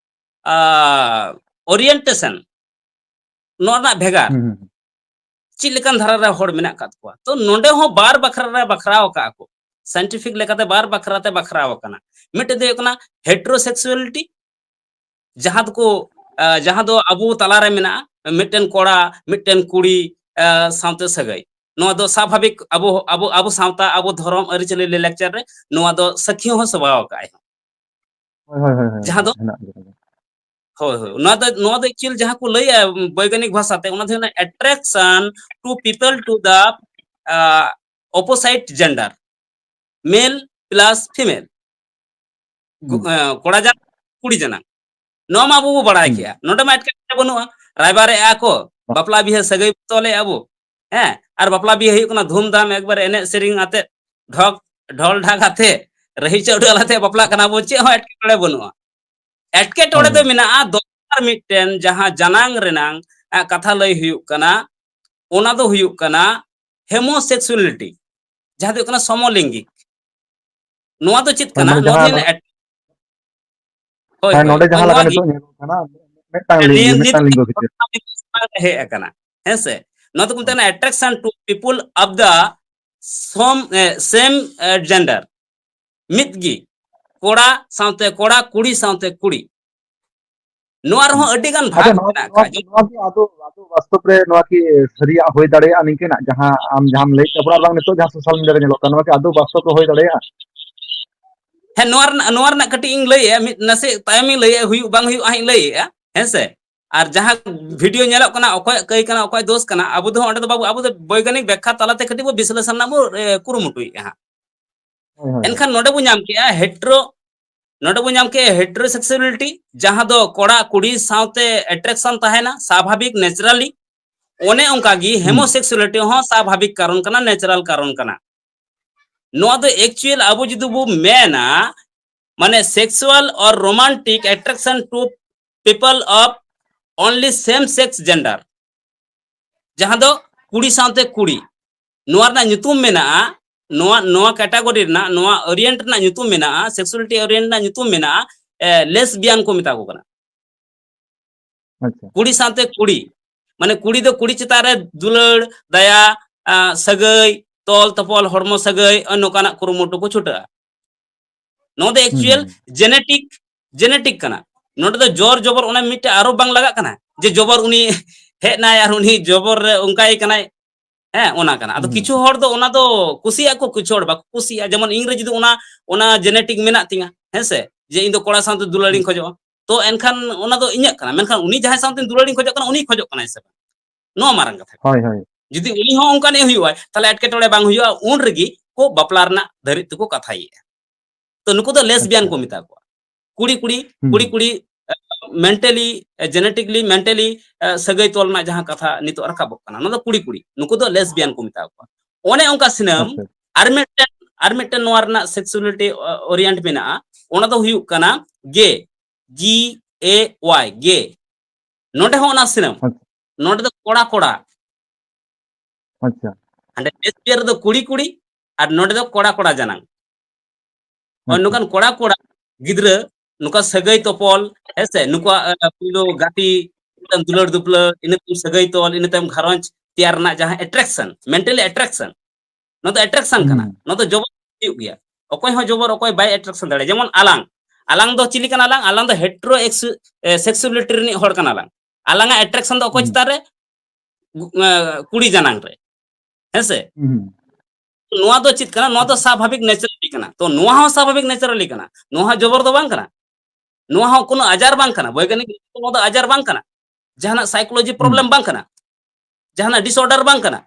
ᱟ, orientation, ᱱᱚᱣᱟ ᱨᱮᱱᱟᱜ ᱵᱷᱮᱜᱟᱨ᱾ ᱪᱮᱫ ᱞᱮᱠᱟᱱ ᱫᱷᱟᱨᱟ ᱨᱮ ᱦᱚᱲ ᱢᱮᱱᱟᱜ ᱟᱠᱟᱫ ᱠᱚᱣᱟ? ᱛᱚ ᱱᱚᱰᱮ ᱦᱚᱸ ᱵᱟᱨ ᱵᱟᱠᱷᱨᱟ ᱨᱮ ᱵᱟᱠᱷᱨᱟᱣ ᱟᱠᱟᱫᱼᱟ ᱠᱚ, ᱥᱟᱭᱮᱱᱴᱤᱯᱷᱤᱠ ᱞᱮᱠᱟᱛᱮ ᱵᱟᱨ ᱵᱟᱠᱷᱨᱟ ᱛᱮ ᱵᱟᱠᱷᱨᱟᱣ ᱟᱠᱟᱱᱟ᱾ ᱢᱤᱫᱴᱮᱱ ᱫᱚ ᱦᱩᱭᱩᱜ ᱠᱟᱱᱟ ᱦᱮᱴᱨᱳᱥᱮᱠᱥᱩᱣᱟᱞᱤᱴᱤ, ᱡᱟᱦᱟᱸ ᱫᱚᱠᱚ, ᱟ, ᱡᱟᱦᱟᱸ ᱫᱚ ᱟᱵᱚ ᱛᱟᱞᱟᱨᱮ ᱢᱮᱱᱟᱜᱼᱟ, ᱢᱤᱫᱴᱮᱱ ᱠᱚᱲᱟ, ᱢᱤᱫᱴᱮᱱ ᱠᱩᱲᱤ, ᱟ, ᱥᱟᱶᱛᱮ ᱥᱟᱹᱜᱟᱹᱭ᱾ ᱱᱚᱣᱟ ᱫᱚ ᱥᱟᱵᱷᱟᱵᱤᱠ ᱟᱵᱚ, ᱟᱵᱚ, ᱟᱵᱚ ᱥᱟᱶᱛᱟ, ᱟᱵᱚ ᱫᱷᱚᱨᱚᱢ ᱟᱹᱨᱤᱪᱟᱹᱞᱤ ᱞᱟᱭᱼᱞᱟᱠᱪᱟᱨ ᱨᱮ ᱱᱚᱣᱟ ᱫᱚ ᱥᱟᱹᱠᱷᱤ ᱦᱚᱸ ᱥᱚᱵᱷᱟᱣ ᱟᱠᱟᱫᱼᱟᱭ᱾ ᱦᱳᱭ, ᱦᱳᱭ, ᱦᱳᱭ, ᱦᱳᱭ, ᱡᱟᱦᱟᱸ ᱫᱚ ᱦᱮᱱᱟᱜ ᱜᱮᱭᱟ᱾ ᱦᱳᱭ, ᱦᱳᱭ, ᱱᱚᱣᱟ ᱫᱚ, ᱱᱚᱣᱟ ᱫᱚ actual ᱡᱟᱦᱟᱸ ᱠᱚ ᱞᱟᱹᱭᱟ ᱵᱳᱭᱜᱟᱱᱤᱠ ᱵᱷᱟᱥᱟᱛᱮ, ᱚᱱᱟ ᱫᱚ ᱦᱩᱭᱩᱜ ᱠᱟᱱᱟ attraction to people to the, ᱟ, opposite gender, male plus female, ᱜᱚ-, ᱦᱩᱸ᱾ ᱮ, ᱠᱚᱲᱟ ᱡᱟᱱᱟᱝ, ᱠᱩᱲᱤ ᱡᱟᱱᱟᱝ᱾ ᱱᱚᱣᱟ ᱢᱟ ᱟᱵᱚ ᱵᱚ ᱵᱟᱲᱟᱭ ᱦᱩᱸ᱾ ᱠᱮᱜᱼᱟ᱾ ᱱᱚᱰᱮ ᱢᱟ ᱮᱴᱠᱮᱴᱚᱬᱮ ᱵᱟᱹᱱᱩᱜᱼᱟ᱾ ᱨᱟᱭᱵᱟᱨᱮᱜᱼᱟ ᱠᱚ, ᱵᱟ- ᱵᱟᱯᱞᱟ ᱵᱤᱦᱟᱹ ᱥᱟᱹᱜᱟᱹᱭ ᱵᱚ ᱛᱚᱞᱮᱜᱼᱟ ᱵᱚ᱾ ᱦᱮᱸ, ᱟᱨ ᱵᱟᱯᱞᱟ ᱵᱤᱦᱟᱹ ᱦᱩᱭᱩᱜ ᱠᱟᱱᱟ ᱫᱷᱩᱢᱫᱷᱟᱢ, ᱮᱠᱵᱟᱨᱮ ᱮᱱᱮᱡ ᱥᱮᱨᱮᱧ ᱟᱛᱮ, ᱰᱷᱚᱠ, ᱰᱷᱚᱞ ᱰᱷᱟᱠ ᱟᱛᱮ, ᱨᱟᱹᱦᱤ ᱪᱟᱹᱣᱰᱟᱹᱞ ᱟᱛᱮ ᱵᱟᱯᱞᱟᱜ ᱠᱟᱱᱟ ᱵᱚ, ᱪᱮᱫ ᱦᱚᱸ ᱮᱴᱠᱮᱴᱚᱬᱮ ᱵᱟᱹᱱᱩᱜᱼᱟ᱾ ᱮᱴᱠᱮᱴᱚᱬᱮ ᱦᱳᱭ, ᱫᱚ ᱦᱳᱭ᱾ ᱢᱮᱱᱟᱜᱼᱟ ᱫᱚᱥᱟᱨ ᱢᱤᱫᱴᱮᱱ ᱡᱟᱦᱟᱸ ᱡᱟᱱᱟᱝ ᱨᱮᱱᱟᱝ, ᱟ, ᱠᱟᱛᱷᱟ ᱞᱟᱹᱭ ᱦᱩᱭᱩᱜ ᱠᱟᱱᱟ, ᱚᱱᱟ ᱫᱚ ᱦᱩᱭᱩᱜ ᱠᱟᱱᱟ homosexuality, ᱡᱟᱦᱟᱸ ᱫᱚ ᱦᱩᱭᱩᱜ ᱠᱟᱱᱟ ᱥᱚᱢᱚᱞᱤᱝᱜᱤᱠ᱾ ᱱᱚᱣᱟ ᱫᱚ ᱪᱮᱫ ᱦᱳᱭ, ᱠᱟᱱᱟ? ᱢᱟᱱᱮ ᱱᱚᱣᱟ ᱫᱚ ᱡᱟᱦᱟᱸ ᱦᱩᱭᱩᱜ ᱠᱟᱱᱟ ᱱᱚᱰᱮ at-, ᱦᱳᱭ, ᱦᱮᱸ, ᱦᱳᱭ, ᱱᱚᱰᱮ ᱦᱳᱭ, ᱡᱟᱦᱟᱸ ᱞᱮᱠᱟ ᱱᱚᱣᱟ ᱜᱮ᱾ ᱱᱤᱛᱚᱜ ᱧᱮᱞᱚᱜ ᱠᱟᱱᱟ, ᱢᱤᱫᱴᱟᱝ ᱞᱤᱝᱜ, ᱱᱤᱭᱟᱹ ᱢᱤᱫᱴᱟᱝ ᱱᱤᱛᱚᱜ ᱞᱤᱝᱜ ᱵᱷᱤᱛᱤᱨ᱾ ᱦᱮᱡ ᱟᱠᱟᱱᱟ, ᱦᱮᱸ ᱥᱮ? ᱱᱚᱣᱟ ᱫᱚᱠᱚ ᱢᱮᱛᱟᱜ ᱠᱟᱱᱟ attraction to people of the some, A, same, A, gender᱾ ᱢᱤᱫ ᱜᱮ, ᱠᱚᱲᱟ ᱥᱟᱶᱛᱮ ᱠᱚᱲᱟ, ᱠᱩᱲᱤ ᱥᱟᱶᱛᱮ ᱠᱩᱲᱤ᱾ ᱱᱚᱣᱟ ᱨᱮᱦᱚᱸ ᱟᱹᱰᱤ ᱜᱟᱱ ᱵᱷᱟᱜᱽ ᱢᱮᱱᱟᱜ ᱟᱠᱟᱫ᱾ ᱱᱚᱣᱟ ᱠᱤ ᱟᱫᱚ ᱟᱫᱚ ᱵᱟᱥᱛᱚᱵ ᱨᱮ ᱱᱚᱣᱟ ᱠᱤ ᱥᱟᱹᱨᱤᱭᱟᱜ ᱦᱩᱭ ᱫᱟᱲᱮᱭᱟᱜᱼᱟ ᱱᱤᱝᱠᱟᱹᱱᱟᱜ ᱡᱟᱦᱟᱸ ᱟᱢ ᱡᱟᱦᱟᱸᱢ ᱞᱟᱹᱭᱮᱫ ᱛᱟᱵᱚᱱᱟ ᱟᱨ ᱵᱟᱝ ᱱᱤᱛᱚᱜ ᱡᱟᱦᱟᱸ ᱥᱳᱥᱟᱞ ᱢᱤᱰᱤᱭᱟ ᱨᱮ ᱧᱮᱞᱚᱜ ᱠᱟᱱᱟ, ᱱᱚᱣᱟ ᱠᱤ ᱟᱫᱚ ᱵᱟᱥᱛᱚᱵ ᱨᱮ ᱦᱩᱭ ᱫᱟᱲᱮᱭᱟᱜᱼᱟ? ᱦᱮᱸ, ᱱᱚᱣᱟ ᱨᱮᱱᱟᱜ, ᱱᱚᱣᱟ ᱨᱮᱱᱟᱜ ᱠᱟᱹᱴᱤᱡ ᱤᱧ ᱞᱟᱹᱭᱮᱜᱼᱟ, ᱢᱤᱫ ᱱᱟᱥᱮ ᱛᱟᱭᱚᱢ ᱤᱧ ᱞᱟᱹᱭᱮᱜᱼᱟ, ᱦᱩᱭᱩᱜ ᱵᱟᱝ ᱦᱩᱭᱩᱜᱼᱟ ᱦᱟᱸᱜ ᱤᱧ ᱞᱟᱹᱭᱮᱜᱼᱟ, ᱦᱮᱸ ᱥᱮ? ᱟᱨ ᱡᱟᱦᱟᱸ ᱵᱷᱤᱰᱤᱭᱳ ᱧᱮᱞᱚᱜ ᱠᱟᱱᱟ, ᱚᱠᱚᱭᱟᱜ ᱠᱟᱹᱭ ᱠᱟᱱᱟ, ᱚᱠᱚᱭᱟᱜ ᱫᱳᱥ ᱠᱟᱱᱟ, ᱟᱵᱚ ᱫᱚ ᱚᱸᱰᱮ ᱫᱚ ᱵᱟᱵᱚ, ᱟᱵᱚ ᱫᱚ ᱵᱳᱭᱜᱟᱱᱤᱠ ᱵᱮᱠᱠᱷᱟ ᱛᱟᱞᱟᱛᱮ ᱠᱟᱹᱴᱤᱡ ᱵᱚ ᱵᱤᱥᱞᱮᱥᱚᱱ ᱨᱮᱱᱟᱜ ᱵᱚ, ᱮ, ᱠᱩᱨᱩᱢᱩᱴᱩᱭᱮᱜᱼᱟ ᱦᱟᱸᱜ᱾ ᱦᱳᱭ, ᱦᱳᱭ, ᱦᱳᱭ᱾ ᱮᱱᱠᱷᱟᱱ ᱱᱚᱰᱮ ᱵᱚ ᱧᱟᱢ ᱠᱮᱜᱼᱟ hetero, ᱱᱚᱰᱮ ᱵᱚ ᱧᱟᱢ ᱠᱮᱜᱼᱟ heterosexuality, ᱡᱟᱦᱟᱸ ᱫᱚ ᱠᱚᱲᱟ ᱠᱩᱲᱤ ᱥᱟᱶᱛᱮ attraction ᱛᱟᱦᱮᱱᱟ, ᱥᱟᱵᱷᱟᱵᱤᱠ, naturally᱾ ᱚᱱᱮ ᱚᱱᱠᱟ ᱜᱮ ᱦᱩᱸ᱾ Homosexuality ᱦᱚᱸ ᱥᱟᱵᱷᱟᱵᱤᱠ ᱠᱟᱨᱚᱱ ᱠᱟᱱᱟ, natural ᱠᱟᱨᱚᱱ ᱠᱟᱱᱟ᱾ ᱱᱚᱣᱟ ᱫᱚ actual ᱟᱵᱚ ᱡᱩᱫᱤ ᱵᱚ ᱢᱮᱱᱟ, ᱢᱟᱱᱮ, sexual or romantic attraction to people of only same sex gender, ᱡᱟᱦᱟᱸ ᱫᱚ ᱠᱩᱲᱤ ᱥᱟᱶᱛᱮ ᱠᱩᱲᱤ, ᱱᱚᱣᱟ ᱨᱮᱱᱟᱜ ᱧᱩᱛᱩᱢ ᱢᱮᱱᱟᱜᱼᱟ, ᱱᱚᱣᱟ, ᱱᱚᱣᱟ category ᱨᱮᱱᱟᱜ, ᱱᱚᱣᱟ orient ᱨᱮᱱᱟᱜ ᱧᱩᱛᱩᱢ ᱢᱮᱱᱟᱜᱼᱟ, sexuality orient ᱨᱮᱱᱟᱜ ᱧᱩᱛᱩᱢ ᱢᱮᱱᱟᱜᱼᱟ, ᱮ, lesbian ᱠᱚ ᱢᱮᱛᱟ ᱠᱚ ᱠᱟᱱᱟ᱾ ᱟᱪᱪᱷᱟ᱾ ᱠᱩᱲᱤ ᱥᱟᱶᱛᱮ ᱠᱩᱲᱤ, ᱢᱟᱱᱮ, ᱠᱩᱲᱤ ᱫᱚ ᱠᱩᱲᱤ ᱪᱮᱛᱟᱱ ᱨᱮ ᱫᱩᱞᱟᱹᱲ, ᱫᱟᱭᱟ, ᱟ, ᱥᱟᱹᱜᱟᱹᱭ, ᱛᱚᱞ ᱛᱚᱯᱚᱞ, ᱦᱚᱲᱢᱚ ᱥᱟᱹᱜᱟᱹᱭ, ᱱᱚᱝᱠᱟᱱᱟᱜ ᱠᱩᱨᱩᱢᱩᱴᱩ ᱠᱚ ᱪᱷᱩᱴᱟᱹᱜᱼᱟ᱾ ᱱᱚᱣᱟ ᱫᱚ ᱦᱩᱸ, actual ᱦᱩᱸ᱾ Genetic, genetic ᱠᱟᱱᱟ᱾ ᱱᱚᱰᱮ ᱫᱚ ᱡᱚᱨ ᱡᱚᱵᱚᱨ ᱚᱱᱟ ᱢᱤᱫᱴᱮᱡ ᱟᱨᱳᱯ ᱵᱟᱝ ᱞᱟᱜᱟᱜ ᱠᱟᱱᱟ ᱡᱮ ᱡᱚᱵᱚᱨ ᱩᱱᱤ ᱦᱮᱡ ᱱᱟᱭ ᱟᱨ ᱩᱱᱤ ᱡᱚᱵᱚᱨ ᱨᱮ ᱚᱱᱠᱟᱭ ᱠᱟᱱᱟᱭ᱾ ᱦᱮᱸ, ᱚᱱᱟ ᱠᱟᱱᱟ᱾ ᱟᱫᱚ ᱦᱩᱸ, ᱦᱩᱸ᱾ ᱠᱤᱪᱷᱩ ᱦᱚᱲ ᱫᱚ ᱚᱱᱟ ᱫᱚ ᱠᱩᱥᱤᱭᱟᱜᱼᱟ ᱠᱚ, ᱠᱤᱪᱷᱩ ᱦᱚᱲ ᱵᱟᱠᱚ ᱠᱩᱥᱤᱭᱟᱜᱼᱟ᱾ ᱡᱮᱢᱚᱱ ᱤᱧ ᱨᱮ ᱡᱩᱫᱤ ᱚᱱᱟ, ᱚᱱᱟ genetic ᱢᱮᱱᱟᱜ ᱛᱤᱧᱟ, ᱦᱮᱸ ᱥᱮ, ᱡᱮ ᱤᱧ ᱫᱚ ᱠᱚᱲᱟ ᱥᱟᱶᱛᱮ ᱫᱩᱞᱟᱹᱲᱤᱧ ᱦᱩᱸ᱾ ᱠᱷᱚᱡᱚᱜᱼᱟ, ᱛᱚ ᱮᱱᱠᱷᱟᱱ ᱚᱱᱟ ᱫᱚ ᱤᱧᱟᱹᱜ ᱠᱟᱱᱟ᱾ ᱢᱮᱱᱠᱷᱟᱱ ᱩᱱᱤ ᱡᱟᱦᱟᱸᱭ ᱥᱟᱶᱛᱮᱧ ᱫᱩᱞᱟᱹᱲᱤᱧ ᱠᱷᱚᱡᱚᱜ ᱠᱟᱱᱟ, ᱩᱱᱤᱭ ᱠᱷᱚᱡᱚᱜ ᱠᱟᱱᱟᱭ ᱥᱮ ᱵᱟᱝ? ᱱᱚᱣᱟ ᱢᱟᱨᱟᱝ ᱠᱟᱛᱷᱟ ᱠᱟᱱᱟ᱾ ᱦᱳᱭ, ᱦᱳᱭ᱾ ᱡᱩᱫᱤ ᱩᱱᱤ ᱦᱚᱸ ᱚᱱᱠᱟᱱᱤᱡ ᱦᱩᱭᱩᱜᱼᱟᱭ, ᱛᱟᱦᱞᱮ ᱮᱴᱠᱮᱴᱚᱬᱮ ᱵᱟᱝ ᱦᱩᱭᱩᱜᱼᱟ, ᱩᱱ ᱨᱮᱜᱮ ᱠᱚ ᱵᱟᱯᱞᱟ ᱨᱮᱱᱟᱜ ᱫᱷᱟᱹᱨᱤᱡ ᱛᱮᱠᱚ ᱠᱟᱛᱷᱟᱭᱮᱫᱼᱟ᱾ ᱛᱚ ᱱᱩᱠᱩ ᱫᱚ lesbian ᱟᱪᱪᱷᱟ᱾ ᱠᱚ ᱢᱮᱛᱟ ᱠᱚᱣᱟ᱾ ᱠᱩᱲᱤ ᱠᱩᱲᱤ, ᱦᱩᱸ, ᱠᱩᱲᱤ ᱦᱩᱸ᱾ ᱠᱩᱲᱤ, ᱮ, mentally, ᱮ, genetically, mentally, ᱮ, ᱥᱟᱹᱜᱟᱹᱭ ᱛᱚᱞ ᱨᱮᱱᱟᱜ ᱡᱟᱦᱟᱸ ᱠᱟᱛᱷᱟ ᱱᱤᱛᱚᱜ ᱨᱟᱠᱟᱵᱚᱜ ᱠᱟᱱᱟ, ᱱᱚᱣᱟ ᱫᱚ ᱠᱩᱲᱤ ᱠᱩᱲᱤ, ᱱᱩᱠᱩ ᱫᱚ lesbian ᱠᱚ ᱢᱮᱛᱟ ᱠᱚᱣᱟ᱾ ᱚᱱᱮ ᱚᱱᱠᱟ ᱥᱤᱱᱟᱹᱢ ᱟᱪᱪᱷᱟ᱾ ᱟᱨ ᱢᱤᱫᱴᱮᱱ, ᱟᱨ ᱢᱤᱫᱴᱮᱱ ᱱᱚᱣᱟ ᱨᱮᱱᱟᱜ sexuality, ᱚ-, orient ᱢᱮᱱᱟᱜᱼᱟ, ᱚᱱᱟ ᱫᱚ ᱦᱩᱭᱩᱜ ᱠᱟᱱᱟ gay, G A Y, gay᱾ ᱱᱚᱰᱮ ᱦᱚᱸ ᱚᱱᱟ ᱥᱤᱱᱟᱹᱢ, ᱟᱪᱪᱷᱟ᱾ ᱱᱚᱰᱮ ᱫᱚ ᱠᱚᱲᱟ ᱠᱚᱲᱟ, ᱟᱪᱪᱷᱟ᱾ ᱦᱟᱸᱰᱮ lesbian ᱨᱮᱫᱚ ᱠᱩᱲᱤ ᱠᱩᱲᱤ ᱟᱨ ᱱᱚᱰᱮ ᱫᱚ ᱠᱚᱲᱟ ᱠᱚᱲᱟ ᱡᱟᱱᱟᱝ᱾ ᱦᱳᱭ, ᱟᱪᱪᱷᱟ᱾ ᱱᱚᱝᱠᱟᱱ ᱠᱚᱲᱟ ᱠᱚᱲᱟ ᱜᱤᱫᱽᱨᱟᱹ ᱱᱚᱝᱠᱟ ᱥᱟᱹᱜᱟᱹᱭ ᱛᱚᱯᱚᱞ, ᱦᱮᱸ ᱥᱮ, ᱱᱩᱠᱩᱣᱟᱜ, ᱮ, ᱯᱩᱭᱞᱩ ᱜᱟᱛᱮ, ᱤᱱᱟᱹ ᱛᱟᱭᱚᱢ ᱫᱩᱞᱟᱹᱲ ᱫᱩᱯᱞᱟᱹᱲ, ᱤᱱᱟᱹ ᱛᱟᱭᱚᱢ ᱥᱟᱹᱜᱟᱹᱭ ᱛᱚᱞ, ᱤᱱᱟᱹ ᱛᱟᱭᱚᱢ ᱜᱷᱟᱨᱚᱸᱡᱽ ᱛᱮᱭᱟᱨ ᱨᱮᱱᱟᱜ ᱡᱟᱦᱟᱸ attraction, mentally attraction, ᱱᱚᱣᱟ ᱫᱚ attraction ᱠᱟᱱᱟ᱾ ᱦᱩᱸ᱾ ᱱᱚᱣᱟ ᱫᱚ ᱡᱚᱵᱚᱨ ᱦᱩᱭᱩᱜ ᱜᱮᱭᱟ᱾ ᱚᱠᱚᱭ ᱦᱚᱸ ᱡᱚᱵᱚᱨ ᱚᱠᱚᱭ ᱵᱟᱭ attraction ᱫᱟᱲᱮᱭᱟᱜᱼᱟ᱾ ᱡᱮᱢᱚᱱ ᱟᱞᱟᱝ, ᱟᱞᱟᱝ ᱫᱚ ᱪᱤᱞᱤ ᱠᱟᱱᱟ ᱞᱟᱝ? ᱟᱞᱟᱝ ᱫᱚ hetero ex-, ᱮ, sexuality ᱨᱤᱱᱤᱡ ᱦᱚᱲ ᱠᱟᱱᱟ ᱞᱟᱝ᱾ ᱟᱞᱟᱝᱟᱜ attraction ᱫᱚ ᱚᱠᱚᱭ ᱦᱩᱸ᱾ ᱪᱮᱛᱟᱱ ᱨᱮ? ᱜᱩ-, ᱮ, ᱠᱩᱲᱤ ᱡᱟᱱᱟᱝ ᱨᱮ᱾ ᱦᱮᱸ ᱥᱮ? ᱦᱩᱸ᱾ ᱱᱚᱣᱟ ᱫᱚ ᱪᱮᱫ ᱠᱟᱱᱟ? ᱱᱚᱣᱟ ᱫᱚ ᱥᱟᱵᱷᱟᱵᱤᱠ naturally ᱠᱟᱱᱟ᱾ ᱛᱚ ᱱᱚᱣᱟ ᱦᱚᱸ ᱥᱟᱵᱷᱟᱵᱤᱠ naturally ᱠᱟᱱᱟ᱾ ᱱᱚᱣᱟ ᱦᱚᱸ ᱡᱚᱵᱚᱨ ᱫᱚ ᱵᱟᱝ ᱠᱟᱱᱟ᱾ ᱱᱚᱣᱟ ᱦᱚᱸ ᱠᱳᱱᱳ ᱟᱡᱟᱨ ᱵᱟᱝ ᱠᱟᱱᱟ᱾ ᱵᱳᱭᱜᱟᱱᱤᱠ ᱱᱚᱣᱟ ᱫᱚ ᱟᱡᱟᱨ ᱵᱟᱝ ᱠᱟᱱᱟ᱾ ᱡᱟᱦᱟᱱᱟᱜ psychology problem ᱦᱩᱸ᱾ ᱵᱟᱝ ᱠᱟᱱᱟ᱾ ᱡᱟᱦᱟᱱᱟᱜ disorder ᱵᱟᱝ ᱠᱟᱱᱟ᱾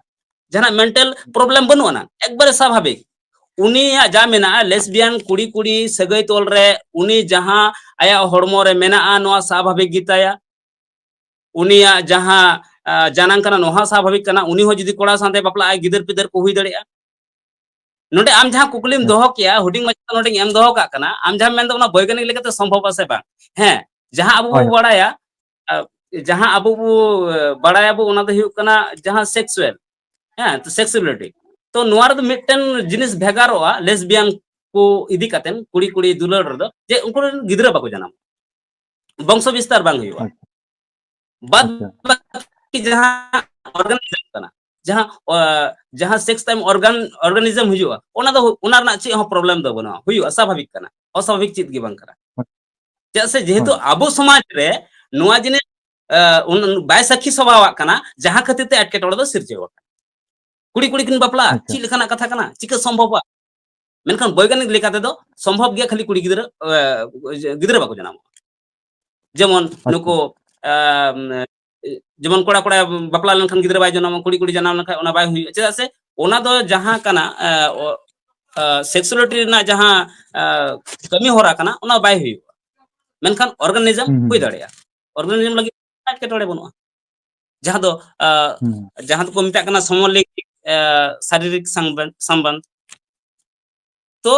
ᱡᱟᱦᱟᱱᱟᱜ mental problem ᱵᱟᱹᱱᱩᱜ ᱟᱱᱟ᱾ ᱮᱠᱵᱟᱨᱮ ᱥᱟᱵᱷᱟᱵᱤᱠ᱾ ᱩᱱᱤᱭᱟᱜ ᱡᱟ ᱢᱮᱱᱟᱜᱼᱟ, lesbian ᱠᱩᱲᱤ ᱠᱩᱲᱤ ᱥᱟᱹᱜᱟᱹᱭ ᱛᱚᱞ ᱨᱮ ᱩᱱᱤ ᱡᱟᱦᱟᱸ ᱟᱭᱟᱜ ᱦᱚᱲᱢᱚ ᱨᱮ ᱢᱮᱱᱟᱜᱼᱟ, ᱱᱚᱣᱟ ᱥᱟᱵᱷᱟᱵᱤᱠ ᱜᱮᱛᱟᱭᱟ᱾ ᱩᱱᱤᱭᱟᱜ ᱡᱟᱦᱟᱸ, ᱟ, ᱡᱟᱱᱟᱝ ᱠᱟᱱᱟ, ᱱᱚᱣᱟ ᱦᱚᱸ ᱥᱟᱵᱷᱟᱵᱤᱠ ᱠᱟᱱᱟ᱾ ᱩᱱᱤ ᱦᱚᱸ ᱡᱩᱫᱤ ᱠᱚᱲᱟ ᱥᱟᱶᱛᱮ ᱵᱟᱯᱞᱟᱜᱼᱟᱭ, ᱜᱤᱫᱟᱹᱨ ᱯᱤᱫᱟᱹᱨ ᱠᱚ ᱦᱩᱭ ᱫᱟᱲᱮᱭᱟᱜᱼᱟ᱾ ᱱᱚᱰᱮ ᱟᱢ ᱡᱟᱦᱟᱸ ᱠᱩᱠᱞᱤᱢ ᱦᱮᱸ᱾ ᱫᱚᱦᱚ ᱠᱮᱜᱼᱟ, ᱦᱩᱰᱤᱧ ᱢᱟᱪᱷᱟ ᱱᱚᱰᱮᱧ ᱮᱢ ᱫᱚᱦᱚ ᱠᱟᱜ ᱠᱟᱱᱟ, ᱟᱢ ᱡᱟᱦᱟᱸᱢ ᱢᱮᱱᱫᱟ ᱚᱱᱟ ᱵᱳᱭᱜᱟᱱᱤᱠ ᱞᱮᱠᱟᱛᱮ ᱥᱚᱢᱵᱷᱚᱵ ᱟᱥᱮ ᱵᱟᱝ? ᱦᱮᱸ, ᱡᱟᱦᱟᱸ ᱟᱵᱚ ᱦᱳᱭ, ᱵᱚ ᱦᱳᱭ᱾ ᱵᱟᱲᱟᱭᱟ, ᱟ, ᱡᱟᱦᱟᱸ ᱟᱵᱚ ᱵᱚ, ᱟ, ᱵᱟᱲᱟᱭᱟᱵᱚ ᱚᱱᱟ ᱫᱚ ᱦᱩᱭᱩᱜ ᱠᱟᱱᱟ ᱡᱟᱦᱟᱸ sexual, ᱦᱮᱸ, ᱛᱚ sexuality᱾ ᱛᱚ ᱱᱚᱣᱟ ᱨᱮᱫᱚ ᱢᱤᱫᱴᱮᱱ ᱡᱤᱱᱤᱥ ᱵᱷᱮᱜᱟᱨᱚᱜᱼᱟ, lesbian ᱠᱚ ᱤᱫᱤ ᱠᱟᱛᱮᱱ, ᱠᱩᱲᱤ ᱠᱩᱲᱤ ᱫᱩᱞᱟᱹᱲ ᱨᱮᱫᱚ, ᱡᱮ ᱩᱱᱠᱩ ᱨᱮᱱ ᱜᱤᱫᱽᱨᱟᱹ ᱵᱟᱠᱚ ᱡᱟᱱᱟᱢᱚᱜᱼᱟ, ᱵᱚᱝᱥᱚ ᱵᱤᱥᱛᱟᱨ ᱵᱟᱝ ᱦᱩᱭᱩᱜᱼᱟ᱾ ᱟᱪᱪᱷᱟ᱾ ᱵᱟᱫ ᱟᱪᱪᱷᱟ᱾ ᱵᱟᱹᱠᱤ ᱡᱟᱦᱟᱸ organism ᱠᱟᱱᱟ, ᱡᱟᱦᱟᱸ, ᱟ, ᱡᱟᱦᱟᱸ sex ᱛᱟᱭᱚᱢ organ, organism ᱦᱤᱡᱩᱜᱼᱟ, ᱚᱱᱟ ᱫᱚ, ᱚᱱᱟ ᱨᱮᱱᱟᱜ ᱪᱮᱫ ᱦᱚᱸ problem ᱫᱚ ᱵᱟᱹᱱᱩᱜᱼᱟ, ᱦᱩᱭᱩᱜᱼᱟ, ᱥᱟᱵᱷᱟᱵᱤᱠ ᱠᱟᱱᱟ, ᱚᱥᱟᱵᱷᱟᱵᱤᱠ ᱪᱮᱫ ᱜᱮ ᱵᱟᱝ ᱠᱟᱱᱟ᱾ ᱪᱮᱫᱟᱜ ᱥᱮ ᱡᱮᱦᱮᱛᱩ ᱦᱳᱭ᱾ ᱟᱵᱚ ᱥᱚᱢᱟᱡᱽ ᱨᱮ ᱱᱚᱣᱟ ᱡᱤᱱᱤᱥ, ᱟ, ᱩᱱ, ᱩᱱ ᱵᱟᱭ ᱥᱟᱹᱠᱷᱤ ᱥᱚᱵᱷᱟᱣᱟᱜ ᱠᱟᱱᱟ, ᱡᱟᱦᱟᱸ ᱠᱷᱟᱹᱛᱤᱨ ᱛᱮ ᱮᱴᱠᱮᱴᱚᱬᱮ ᱫᱚ ᱥᱤᱨᱡᱟᱹᱣ ᱟᱠᱟᱱᱟ᱾ ᱠᱩᱲᱤ ᱠᱩᱲᱤ ᱠᱤᱱ ᱵᱟᱯᱞᱟᱜᱼᱟ, ᱟᱪᱪᱷᱟ᱾ ᱪᱮᱫ ᱞᱮᱠᱟᱱᱟᱜ ᱠᱟᱛᱷᱟ ᱠᱟᱱᱟ? ᱪᱤᱠᱟᱹ ᱥᱚᱢᱵᱷᱚᱵᱚᱜᱼᱟ? ᱢᱮᱱᱠᱷᱟᱱ ᱵᱳᱭᱜᱟᱱᱤᱠ ᱞᱮᱠᱟ ᱛᱮᱫᱚ ᱥᱚᱢᱵᱷᱚᱵ ᱜᱮᱭᱟ, ᱠᱷᱟᱹᱞᱤ ᱠᱩᱲᱤ ᱜᱤᱫᱽᱨᱟᱹ, ᱮ, ᱜᱤᱫᱽᱨᱟᱹ ᱵᱟᱠᱚ ᱡᱟᱱᱟᱢᱚᱜᱼᱟ᱾ ᱡᱮᱢᱚᱱ ᱟᱪᱪᱷᱟ᱾ ᱱᱩᱠᱩ, ᱟᱢ, ᱡᱮᱢᱚᱱ ᱠᱚᱲᱟ ᱠᱚᱲᱟ ᱵᱟᱯᱞᱟ ᱞᱮᱱᱠᱷᱟᱱ ᱜᱤᱫᱽᱨᱟᱹ ᱵᱟᱭ ᱡᱟᱱᱟᱢᱚᱜᱼᱟ, ᱠᱩᱲᱤ ᱠᱩᱲᱤ ᱡᱟᱱᱟᱢ ᱞᱮᱱᱠᱷᱟᱱ ᱚᱱᱟ ᱵᱟᱭ ᱦᱩᱭᱩᱜᱼᱟ᱾ ᱪᱮᱫᱟᱜ ᱥᱮ ᱚᱱᱟ ᱫᱚ ᱡᱟᱦᱟᱸ ᱠᱟᱱᱟ, ᱮ, ᱚ, ᱮ, sexuality ᱨᱮᱱᱟᱜ ᱡᱟᱦᱟᱸ, ᱮ, ᱠᱟᱹᱢᱤ ᱦᱚᱨᱟ ᱠᱟᱱᱟ, ᱚᱱᱟ ᱵᱟᱭ ᱦᱩᱭᱩᱜᱼᱟ᱾ ᱢᱮᱱᱠᱷᱟᱱ organism ᱦᱩᱸ, ᱦᱩᱸ, ᱦᱩᱭ ᱦᱩᱸ᱾ ᱫᱟᱲᱮᱭᱟᱜᱼᱟ᱾ Organism ᱞᱟᱹᱜᱤᱫ ᱮᱴᱠᱮᱴᱚᱬᱮ ᱵᱟᱹᱱᱩᱜᱼᱟ᱾ ᱡᱟᱦᱟᱸ ᱫᱚ, ᱟ, ᱦᱩᱸ᱾ ᱡᱟᱦᱟᱸ ᱫᱚᱠᱚ ᱢᱮᱛᱟᱜ ᱠᱟᱱᱟ ᱥᱚᱢᱚᱞᱮᱠᱤᱠ, ᱟ, ᱥᱟᱨᱤᱨᱤᱠ ᱥᱟᱢᱵᱟᱱ-, ᱥᱟᱢᱵᱟᱱᱫ᱾ ᱛᱚ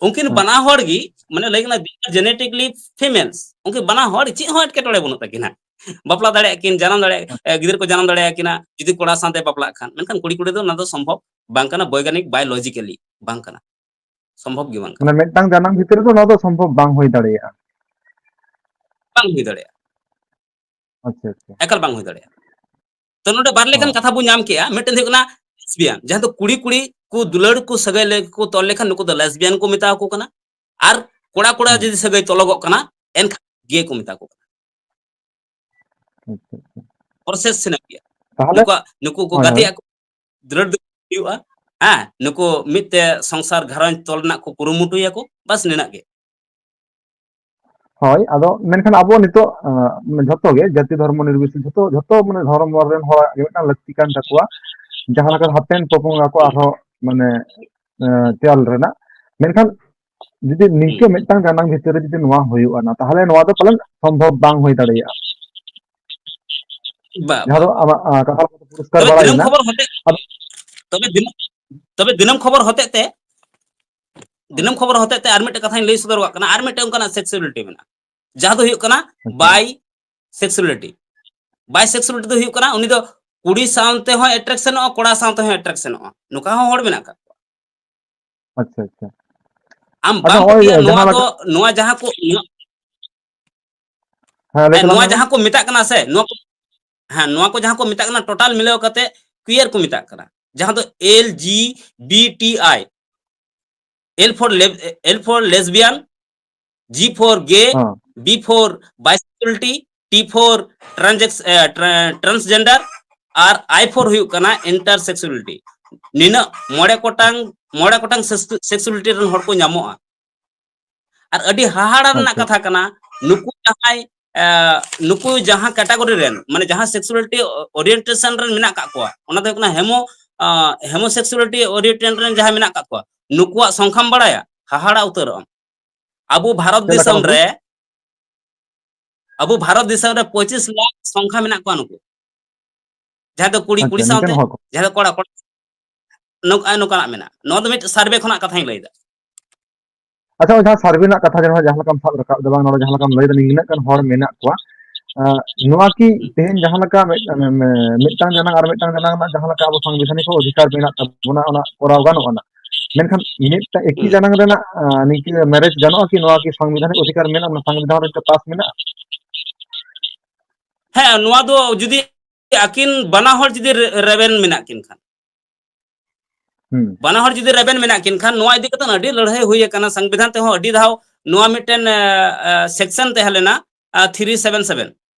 ᱩᱱᱠᱤᱱ ᱦᱳᱭ᱾ ᱵᱟᱱᱟ ᱦᱚᱲ ᱜᱮ, ᱢᱟᱱᱮ ᱞᱟᱹᱭ ᱠᱟᱱᱟ, they are genetically females, ᱩᱱᱠᱤᱱ ᱵᱟᱱᱟ ᱦᱚᱲ ᱪᱮᱫ ᱦᱚᱸ ᱮᱴᱠᱮᱴᱚᱬᱮ ᱵᱟᱹᱱᱩᱜ ᱛᱟᱹᱠᱤᱱᱟ᱾ ᱵᱟᱯᱞᱟ ᱫᱟᱲᱮᱭᱟᱜ ᱠᱤᱱ, ᱡᱟᱱᱟᱢ ᱫᱟᱲᱮᱭᱟᱜ, ᱮ, ᱜᱤᱫᱽᱨᱟᱹ ᱠᱚ ᱡᱟᱱᱟᱢ ᱫᱟᱲᱮᱭᱟᱠᱤᱱᱟ, ᱡᱩᱫᱤ ᱠᱚᱲᱟ ᱥᱟᱶᱛᱮ ᱵᱟᱯᱞᱟᱜ ᱠᱷᱟᱱ᱾ ᱢᱮᱱᱠᱷᱟᱱ ᱠᱩᱲᱤ ᱠᱩᱲᱤ ᱫᱚ ᱚᱱᱟ ᱫᱚ ᱥᱚᱢᱵᱷᱚᱵ ᱵᱟᱝ ᱠᱟᱱᱟ, ᱵᱳᱭᱜᱟᱱᱤᱠ, biologically ᱵᱟᱝ ᱠᱟᱱᱟ, ᱥᱚᱢᱵᱷᱚᱵ ᱜᱮ ᱵᱟᱝ ᱠᱟᱱᱟ᱾ ᱢᱟᱱᱮ ᱢᱤᱫᱴᱟᱝ ᱡᱟᱱᱟᱢ ᱵᱷᱤᱛᱤᱨ ᱨᱮᱫᱚ ᱱᱚᱣᱟ ᱫᱚ ᱥᱚᱢᱵᱷᱚᱵ ᱵᱟᱝ ᱦᱩᱭ ᱫᱟᱲᱮᱭᱟᱜᱼᱟ᱾ ᱵᱟᱝ ᱦᱩᱭ ᱫᱟᱲᱮᱭᱟᱜᱼᱟ᱾ ᱟᱪᱪᱷᱟ, ᱟᱪᱪᱷᱟ᱾ ᱮᱠᱟᱞ ᱵᱟᱝ ᱦᱩᱭ ᱫᱟᱲᱮᱭᱟᱜᱼᱟ᱾ ᱛᱚ ᱱᱚᱰᱮ ᱵᱟᱨ ᱞᱮᱠᱟᱱ ᱦᱳᱭ᱾ ᱠᱟᱛᱷᱟ ᱵᱚᱱ ᱧᱟᱢ ᱠᱮᱜᱼᱟ᱾ ᱢᱤᱫᱴᱮᱱ ᱫᱚ ᱦᱩᱭᱩᱜ ᱠᱟᱱᱟ lesbian, ᱡᱟᱦᱟᱸ ᱫᱚ ᱠᱩᱲᱤ ᱠᱩᱲᱤ ᱠᱚ ᱫᱩᱞᱟᱹᱲ ᱠᱚ ᱥᱟᱹᱜᱟᱹᱭ ᱞᱟᱹᱜᱤᱫ ᱠᱚ ᱛᱚᱞ ᱞᱮᱠᱷᱟᱱ ᱱᱩᱠᱩ ᱫᱚ lesbian ᱠᱚ ᱢᱮᱛᱟ ᱠᱚ ᱠᱟᱱᱟ᱾ ᱟᱨ ᱠᱚᱲᱟ ᱠᱚᱲᱟ ᱦᱩᱸ᱾ ᱡᱩᱫᱤ ᱥᱟᱹᱜᱟᱹᱭ ᱛᱚᱞᱚᱜᱚᱜ ᱠᱟᱱᱟ, ᱮᱱᱠᱷᱟᱱ ᱜᱮ ᱠᱚ ᱢᱮᱛᱟ ᱠᱚ ᱠᱟᱱᱟ᱾ ᱟᱪᱪᱷᱟ, ᱟᱪᱪᱷᱟ᱾ ᱯᱨᱚᱥᱮᱥ ᱥᱮᱱᱟᱜ ᱜᱮᱭᱟ᱾ ᱛᱟᱦᱚᱞᱮ ᱱᱩᱠᱩᱣᱟᱜ, ᱱᱩᱠᱩ ᱠᱚ ᱦᱳᱭ, ᱦᱳᱭ᱾ ᱜᱟᱛᱮᱜ ᱟᱠᱚ, ᱫᱟᱹᱲ ᱫᱟᱹᱲ ᱦᱩᱭᱩᱜᱼᱟ᱾ ᱦᱮᱸ, ᱱᱩᱠᱩ ᱢᱤᱫ ᱛᱮ ᱥᱚᱝᱥᱟᱨ ᱜᱷᱟᱨᱚᱸᱡᱽ ᱛᱚᱞ ᱨᱮᱱᱟᱜ ᱠᱚ ᱠᱩᱨᱩᱢᱩᱴᱩᱭᱟᱠᱚ, ᱵᱟᱥ ᱱᱤᱱᱟᱹᱜ ᱜᱮ᱾ ᱦᱳᱭ, ᱟᱫᱚ ᱢᱮᱱᱠᱷᱟᱱ ᱟᱵᱚ ᱱᱤᱛᱚᱜ, ᱟᱸ, ᱡᱷᱚᱛᱚ ᱜᱮ ᱡᱟᱹᱛᱤ ᱫᱷᱚᱨᱢᱚ ᱱᱤᱨᱵᱤᱥᱮᱥ ᱡᱷᱚᱛᱚ, ᱡᱷᱚᱛᱚ ᱢᱟᱱᱮ ᱫᱷᱚᱨᱚᱢ ᱨᱮᱱ ᱦᱚᱲᱟᱜ ᱜᱮ ᱢᱤᱫᱴᱟᱝ ᱞᱟᱹᱠᱛᱤ ᱠᱟᱱ ᱛᱟᱠᱚᱣᱟ, ᱡᱟᱦᱟᱸ ᱞᱮᱠᱟ ᱦᱟᱯᱮᱱ ᱯᱚᱯᱚᱝᱲᱟ ᱠᱚ ᱦᱩᱸ᱾ ᱟᱨᱦᱚᱸ ᱢᱟᱱᱮ, ᱟᱸ, ᱪᱟᱞ ᱨᱮᱱᱟᱜ᱾ ᱢᱮᱱᱠᱷᱟᱱ ᱡᱩᱫᱤ ᱱᱤᱝᱠᱟᱹ ᱦᱩᱸ᱾ ᱢᱤᱫᱴᱟᱝ ᱡᱟᱱᱟᱝ ᱵᱷᱤᱛᱤᱨ ᱨᱮ ᱡᱩᱫᱤ ᱱᱚᱣᱟ ᱦᱩᱭᱩᱜᱼᱟ, ᱱᱟ ᱛᱟᱦᱚᱞᱮ ᱱᱚᱣᱟ ᱫᱚ ᱯᱟᱞᱮᱱ ᱥᱚᱢᱵᱷᱚᱵ ᱵᱟᱝ ᱦᱩᱭ ᱫᱟᱲᱮᱭᱟᱜᱼᱟ᱾ ᱵᱟ, ᱡᱟᱦᱟᱸ ᱵᱟ, ᱫᱚ ᱵᱟ᱾ ᱟᱢᱟᱜ, ᱟᱸ, ᱠᱟᱛᱷᱟ ᱞᱮᱠᱟᱛᱮ ᱯᱩᱨᱚᱥᱠᱟᱨ ᱛᱚᱵᱮ ᱵᱟᱲᱟᱭ ᱫᱤᱱᱟᱹᱢ ᱮᱱᱟ᱾ ᱠᱷᱚᱵᱚᱨ ᱦᱚᱛᱮ, ᱟᱫᱚ ᱛᱚᱵᱮ ᱫᱤᱱᱟᱹᱢ, ᱛᱚᱵᱮ ᱫᱤᱱᱟᱹᱢ ᱠᱷᱚᱵᱚᱨ ᱦᱚᱛᱮ ᱛᱮ, ᱦᱳᱭ᱾ ᱫᱤᱱᱟᱹᱢ ᱠᱷᱚᱵᱚᱨ ᱦᱚᱛᱮ ᱛᱮ ᱟᱨ ᱢᱤᱫᱴᱮᱱ ᱠᱟᱛᱷᱟᱧ ᱞᱟᱹᱭ ᱥᱚᱫᱚᱨ ᱠᱟᱜ ᱠᱟᱱᱟ, ᱟᱨ ᱢᱤᱫᱴᱮᱱ ᱚᱱᱠᱟᱱᱟᱜ ᱥᱮᱠᱥᱩᱣᱟᱞᱤᱴᱤ ᱢᱮᱱᱟᱜᱼᱟ, ᱡᱟᱦᱟᱸ ᱫᱚ ᱦᱩᱭᱩᱜ ᱠᱟᱱᱟ ᱟᱪᱪᱷᱟ᱾ ᱵᱟᱭ ᱥᱮᱠᱥᱩᱣᱟᱞᱤᱴᱤ᱾ ᱵᱟᱭ ᱥᱮᱠᱥᱩᱣᱟᱞᱤᱴᱤ ᱫᱚ ᱦᱩᱭᱩᱜ ᱠᱟᱱᱟ ᱩᱱᱤ ᱫᱚ ᱠᱩᱲᱤ ᱥᱟᱶᱛᱮ ᱦᱚᱸ ᱮᱴᱨᱟᱠᱥᱚᱱᱚᱜᱼᱟ, ᱠᱚᱲᱟ ᱥᱟᱶᱛᱮ ᱦᱚᱸ ᱮᱴᱨᱟᱠᱥᱚᱱᱚᱜᱼᱟ, ᱱᱚᱝᱠᱟ ᱦᱚᱸ ᱦᱚᱲ ᱢᱮᱱᱟᱜ ᱠᱟᱜ ᱠᱚᱣᱟ᱾ ᱟᱪᱪᱷᱟ, ᱟᱪᱪᱷᱟ᱾ ᱟᱢ ᱟᱪᱪᱷᱟ, ᱵᱟᱢ ᱱᱚᱜᱼᱚᱭ ᱯᱟᱹᱛᱭᱟᱹᱜᱼᱟ, ᱱᱚᱣᱟ ᱡᱟᱦᱟᱸ ᱫᱚ, ᱠᱚ ᱱᱚᱣᱟ ᱡᱟᱦᱟᱸ ᱠᱚ, ᱱᱚᱣᱟ, ᱦᱮᱸ, ᱞᱟᱹᱭ ᱦᱮᱸ, ᱛᱟᱞᱟᱝ ᱱᱚᱣᱟ ᱢᱮ ᱢᱟ᱾ ᱡᱟᱦᱟᱸ ᱠᱚ ᱢᱮᱛᱟᱜ ᱠᱟᱱᱟ ᱥᱮ, ᱱᱚᱣᱟ ᱠᱚ, ᱦᱮᱸ, ᱱᱚᱣᱟ ᱠᱚ ᱡᱟᱦᱟᱸ ᱠᱚ ᱢᱮᱛᱟᱜ ᱠᱟᱱᱟ, ᱴᱳᱴᱟᱞ ᱢᱤᱞᱟᱹᱣ ᱠᱟᱛᱮ ᱠᱩᱭᱟᱨ ᱠᱚ ᱢᱮᱛᱟᱜ ᱠᱟᱱᱟ, ᱡᱟᱦᱟᱸ ᱫᱚ L G B T I, L for leb-, L for lesbian, G for gay, ᱦᱮᱸ᱾ B for bisexuality, T for transex-, A, tra-, transgender, R I for ᱦᱩᱭᱩᱜ ᱠᱟᱱᱟ intersexuality᱾ ᱱᱤᱱᱟᱹᱜ ᱢᱚᱬᱮ ᱜᱚᱴᱟᱝ, ᱢᱚᱬᱮ ᱜᱚᱴᱟᱝ ᱥᱮᱠᱥᱩ-, ᱥᱮᱠᱥᱩᱣᱟᱞᱤᱴᱤ ᱨᱮᱱ ᱦᱚᱲ ᱠᱚ ᱧᱟᱢᱚᱜᱼᱟ᱾ ᱟᱨ ᱟᱹᱰᱤ ᱦᱟᱦᱟᱲᱟ ᱨᱮᱱᱟᱜ ᱟᱪᱪᱷᱟ᱾ ᱠᱟᱛᱷᱟ ᱠᱟᱱᱟ, ᱱᱩᱠᱩ ᱡᱟᱦᱟᱸᱭ, ᱮ, ᱱᱩᱠᱩ ᱡᱟᱦᱟᱸ ᱠᱮᱴᱟᱜᱚᱨᱤ ᱨᱮᱱ, ᱢᱟᱱᱮ ᱡᱟᱦᱟᱸ ᱥᱮᱠᱥᱩᱣᱟᱞᱤᱴᱤ ᱳᱨᱤᱭᱮᱱᱴᱮᱥᱚᱱ ᱨᱮᱱ ᱢᱮᱱᱟᱜ ᱠᱟᱜ ᱠᱚᱣᱟ, ᱚᱱᱟ ᱫᱚ ᱦᱩᱭᱩᱜ ᱠᱟᱱᱟ ᱦᱮᱢᱳ-, ᱟ, ᱦᱮᱢᱳᱥᱮᱠᱥᱩᱣᱟᱞᱤᱴᱤ ᱳᱨᱤᱭᱮᱱᱴᱮᱥᱚᱱ ᱨᱮᱱ ᱡᱟᱦᱟᱸᱭ ᱢᱮᱱᱟᱜ ᱠᱟᱜ ᱠᱚᱣᱟ, ᱱᱩᱠᱩᱣᱟᱜ ᱥᱚᱝᱠᱷᱟᱢ ᱵᱟᱲᱟᱭᱟ? ᱦᱟᱦᱟᱲᱟ ᱩᱛᱟᱹᱨᱚᱜ ᱟᱢ᱾ ᱟᱵᱚ ᱵᱷᱟᱨᱚᱛ ᱪᱮᱫ ᱞᱮᱠᱟ ᱫᱤᱥᱚᱢ ᱵᱟᱹᱵᱩ? ᱨᱮ, ᱟᱵᱚ ᱵᱷᱟᱨᱚᱛ ᱫᱤᱥᱚᱢ ᱨᱮ ᱯᱚᱸᱪᱤᱥ ᱞᱟᱠᱷ ᱥᱚᱝᱠᱷᱟ ᱢᱮᱱᱟᱜ ᱠᱚᱣᱟ ᱱᱩᱠᱩ᱾ ᱡᱟᱦᱟᱸ ᱫᱚ ᱠᱩᱲᱤ ᱟᱪᱪᱷᱟ, ᱠᱩᱲᱤ ᱱᱤᱝᱠᱟᱹᱱ ᱥᱟᱶᱛᱮ, ᱦᱚᱲ ᱠᱚ᱾ ᱡᱟᱦᱟᱸ ᱫᱚ ᱠᱚᱲᱟ ᱠᱚᱲᱟ, ᱱᱚᱝᱠᱟ, ᱱᱚᱝᱠᱟᱱᱟᱜ ᱢᱮᱱᱟᱜᱼᱟ᱾ ᱱᱚᱣᱟ ᱫᱚ ᱢᱤᱫ ᱥᱟᱨᱵᱷᱮ ᱠᱷᱚᱱᱟᱜ ᱠᱟᱛᱷᱟᱧ ᱞᱟᱹᱭᱫᱟ᱾ ᱟᱪᱪᱷᱟ, ᱡᱟᱦᱟᱸ ᱥᱟᱨᱵᱷᱮ ᱨᱮᱱᱟᱜ ᱠᱟᱛᱷᱟ ᱡᱟᱦᱟᱸ, ᱡᱟᱦᱟᱸ ᱞᱮᱠᱟᱢ ᱥᱟᱵ ᱨᱟᱠᱟᱵ ᱫᱟ, ᱵᱟᱝ, ᱱᱚᱰᱮ ᱡᱟᱦᱟᱸ ᱞᱮᱠᱟᱢ ᱞᱟᱹᱭ ᱫᱟ, ᱱᱤᱱᱟᱹᱜ ᱜᱟᱱ ᱦᱚᱲ ᱢᱮᱱᱟᱜ ᱠᱚᱣᱟ, ᱟᱸ, ᱱᱚᱣᱟ ᱠᱤ ᱦᱩᱸ᱾ ᱛᱮᱦᱮᱧ ᱡᱟᱦᱟᱸ ᱞᱮᱠᱟ ᱢᱤᱫ-, ᱢᱮ-, ᱢᱤᱫᱴᱟᱝ ᱡᱟᱱᱟᱝ ᱟᱨ ᱢᱤᱫᱴᱟᱝ ᱡᱟᱱᱟᱝ ᱨᱮᱱᱟᱜ ᱡᱟᱦᱟᱸ ᱞᱮᱠᱟ ᱟᱵᱚ ᱥᱚᱝᱵᱤᱫᱷᱟᱱᱤᱠ ᱚᱫᱷᱤᱠᱟᱨ ᱢᱮᱱᱟᱜ ᱛᱟᱵᱚᱱᱟ, ᱚᱱᱟ ᱠᱚᱨᱟᱣ ᱜᱟᱱᱚᱜᱼᱟ ᱱᱟᱜ᱾ ᱢᱮᱱᱠᱷᱟᱱ ᱢᱤᱫᱴᱟᱝ ᱮᱠᱤ ᱦᱩᱸ᱾ ᱡᱟᱱᱟᱝ ᱨᱮᱱᱟᱜ, ᱟᱸ, ᱱᱤᱝᱠᱟᱹ ᱢᱮᱨᱮᱡᱽ ᱜᱟᱱᱚᱜᱼᱟ ᱠᱤ? ᱱᱚᱣᱟ ᱠᱤ ᱥᱚᱝᱵᱤᱫᱷᱟᱱᱤᱠ ᱚᱫᱷᱤᱠᱟᱨ ᱢᱮᱱᱟᱜᱼᱟ, ᱚᱱᱟ ᱥᱚᱝᱵᱤᱫᱷᱟᱱ ᱨᱮ ᱯᱟᱥ ᱢᱮᱱᱟᱜᱼᱟ? ᱦᱮᱸ, ᱱᱚᱣᱟ ᱫᱚ ᱡᱩᱫᱤ ᱟᱹᱠᱤᱱ ᱵᱟᱱᱟ ᱦᱚᱲ ᱡᱩᱫᱤ ᱨᱮ-, ᱨᱮᱵᱮᱱ ᱢᱮᱱᱟᱜ ᱠᱤᱱ ᱠᱷᱟᱱ, ᱦᱩᱸ᱾ ᱵᱟᱱᱟ ᱦᱚᱲ ᱡᱩᱫᱤ ᱨᱮᱵᱮᱱ ᱢᱮᱱᱟᱜ ᱠᱤᱱ ᱠᱷᱟᱱ, ᱱᱚᱣᱟ ᱤᱫᱤ ᱠᱟᱛᱮ ᱟᱹᱰᱤ ᱞᱟᱹᱲᱦᱟᱹᱭ ᱦᱩᱭ ᱟᱠᱟᱱᱟ᱾ ᱥᱚᱝᱵᱤᱫᱷᱟᱱ ᱛᱮᱦᱚᱸ ᱟᱹᱰᱤ ᱫᱷᱟᱣ ᱱᱚᱣᱟ ᱢᱤᱫᱴᱮᱱ ᱥᱮᱠᱥᱚᱱ ᱛᱟᱦᱮᱸ ᱞᱮᱱᱟ, ᱛᱷᱨᱤ ᱥᱮᱵᱷᱮᱱ ᱥᱮᱵᱷᱮᱱ,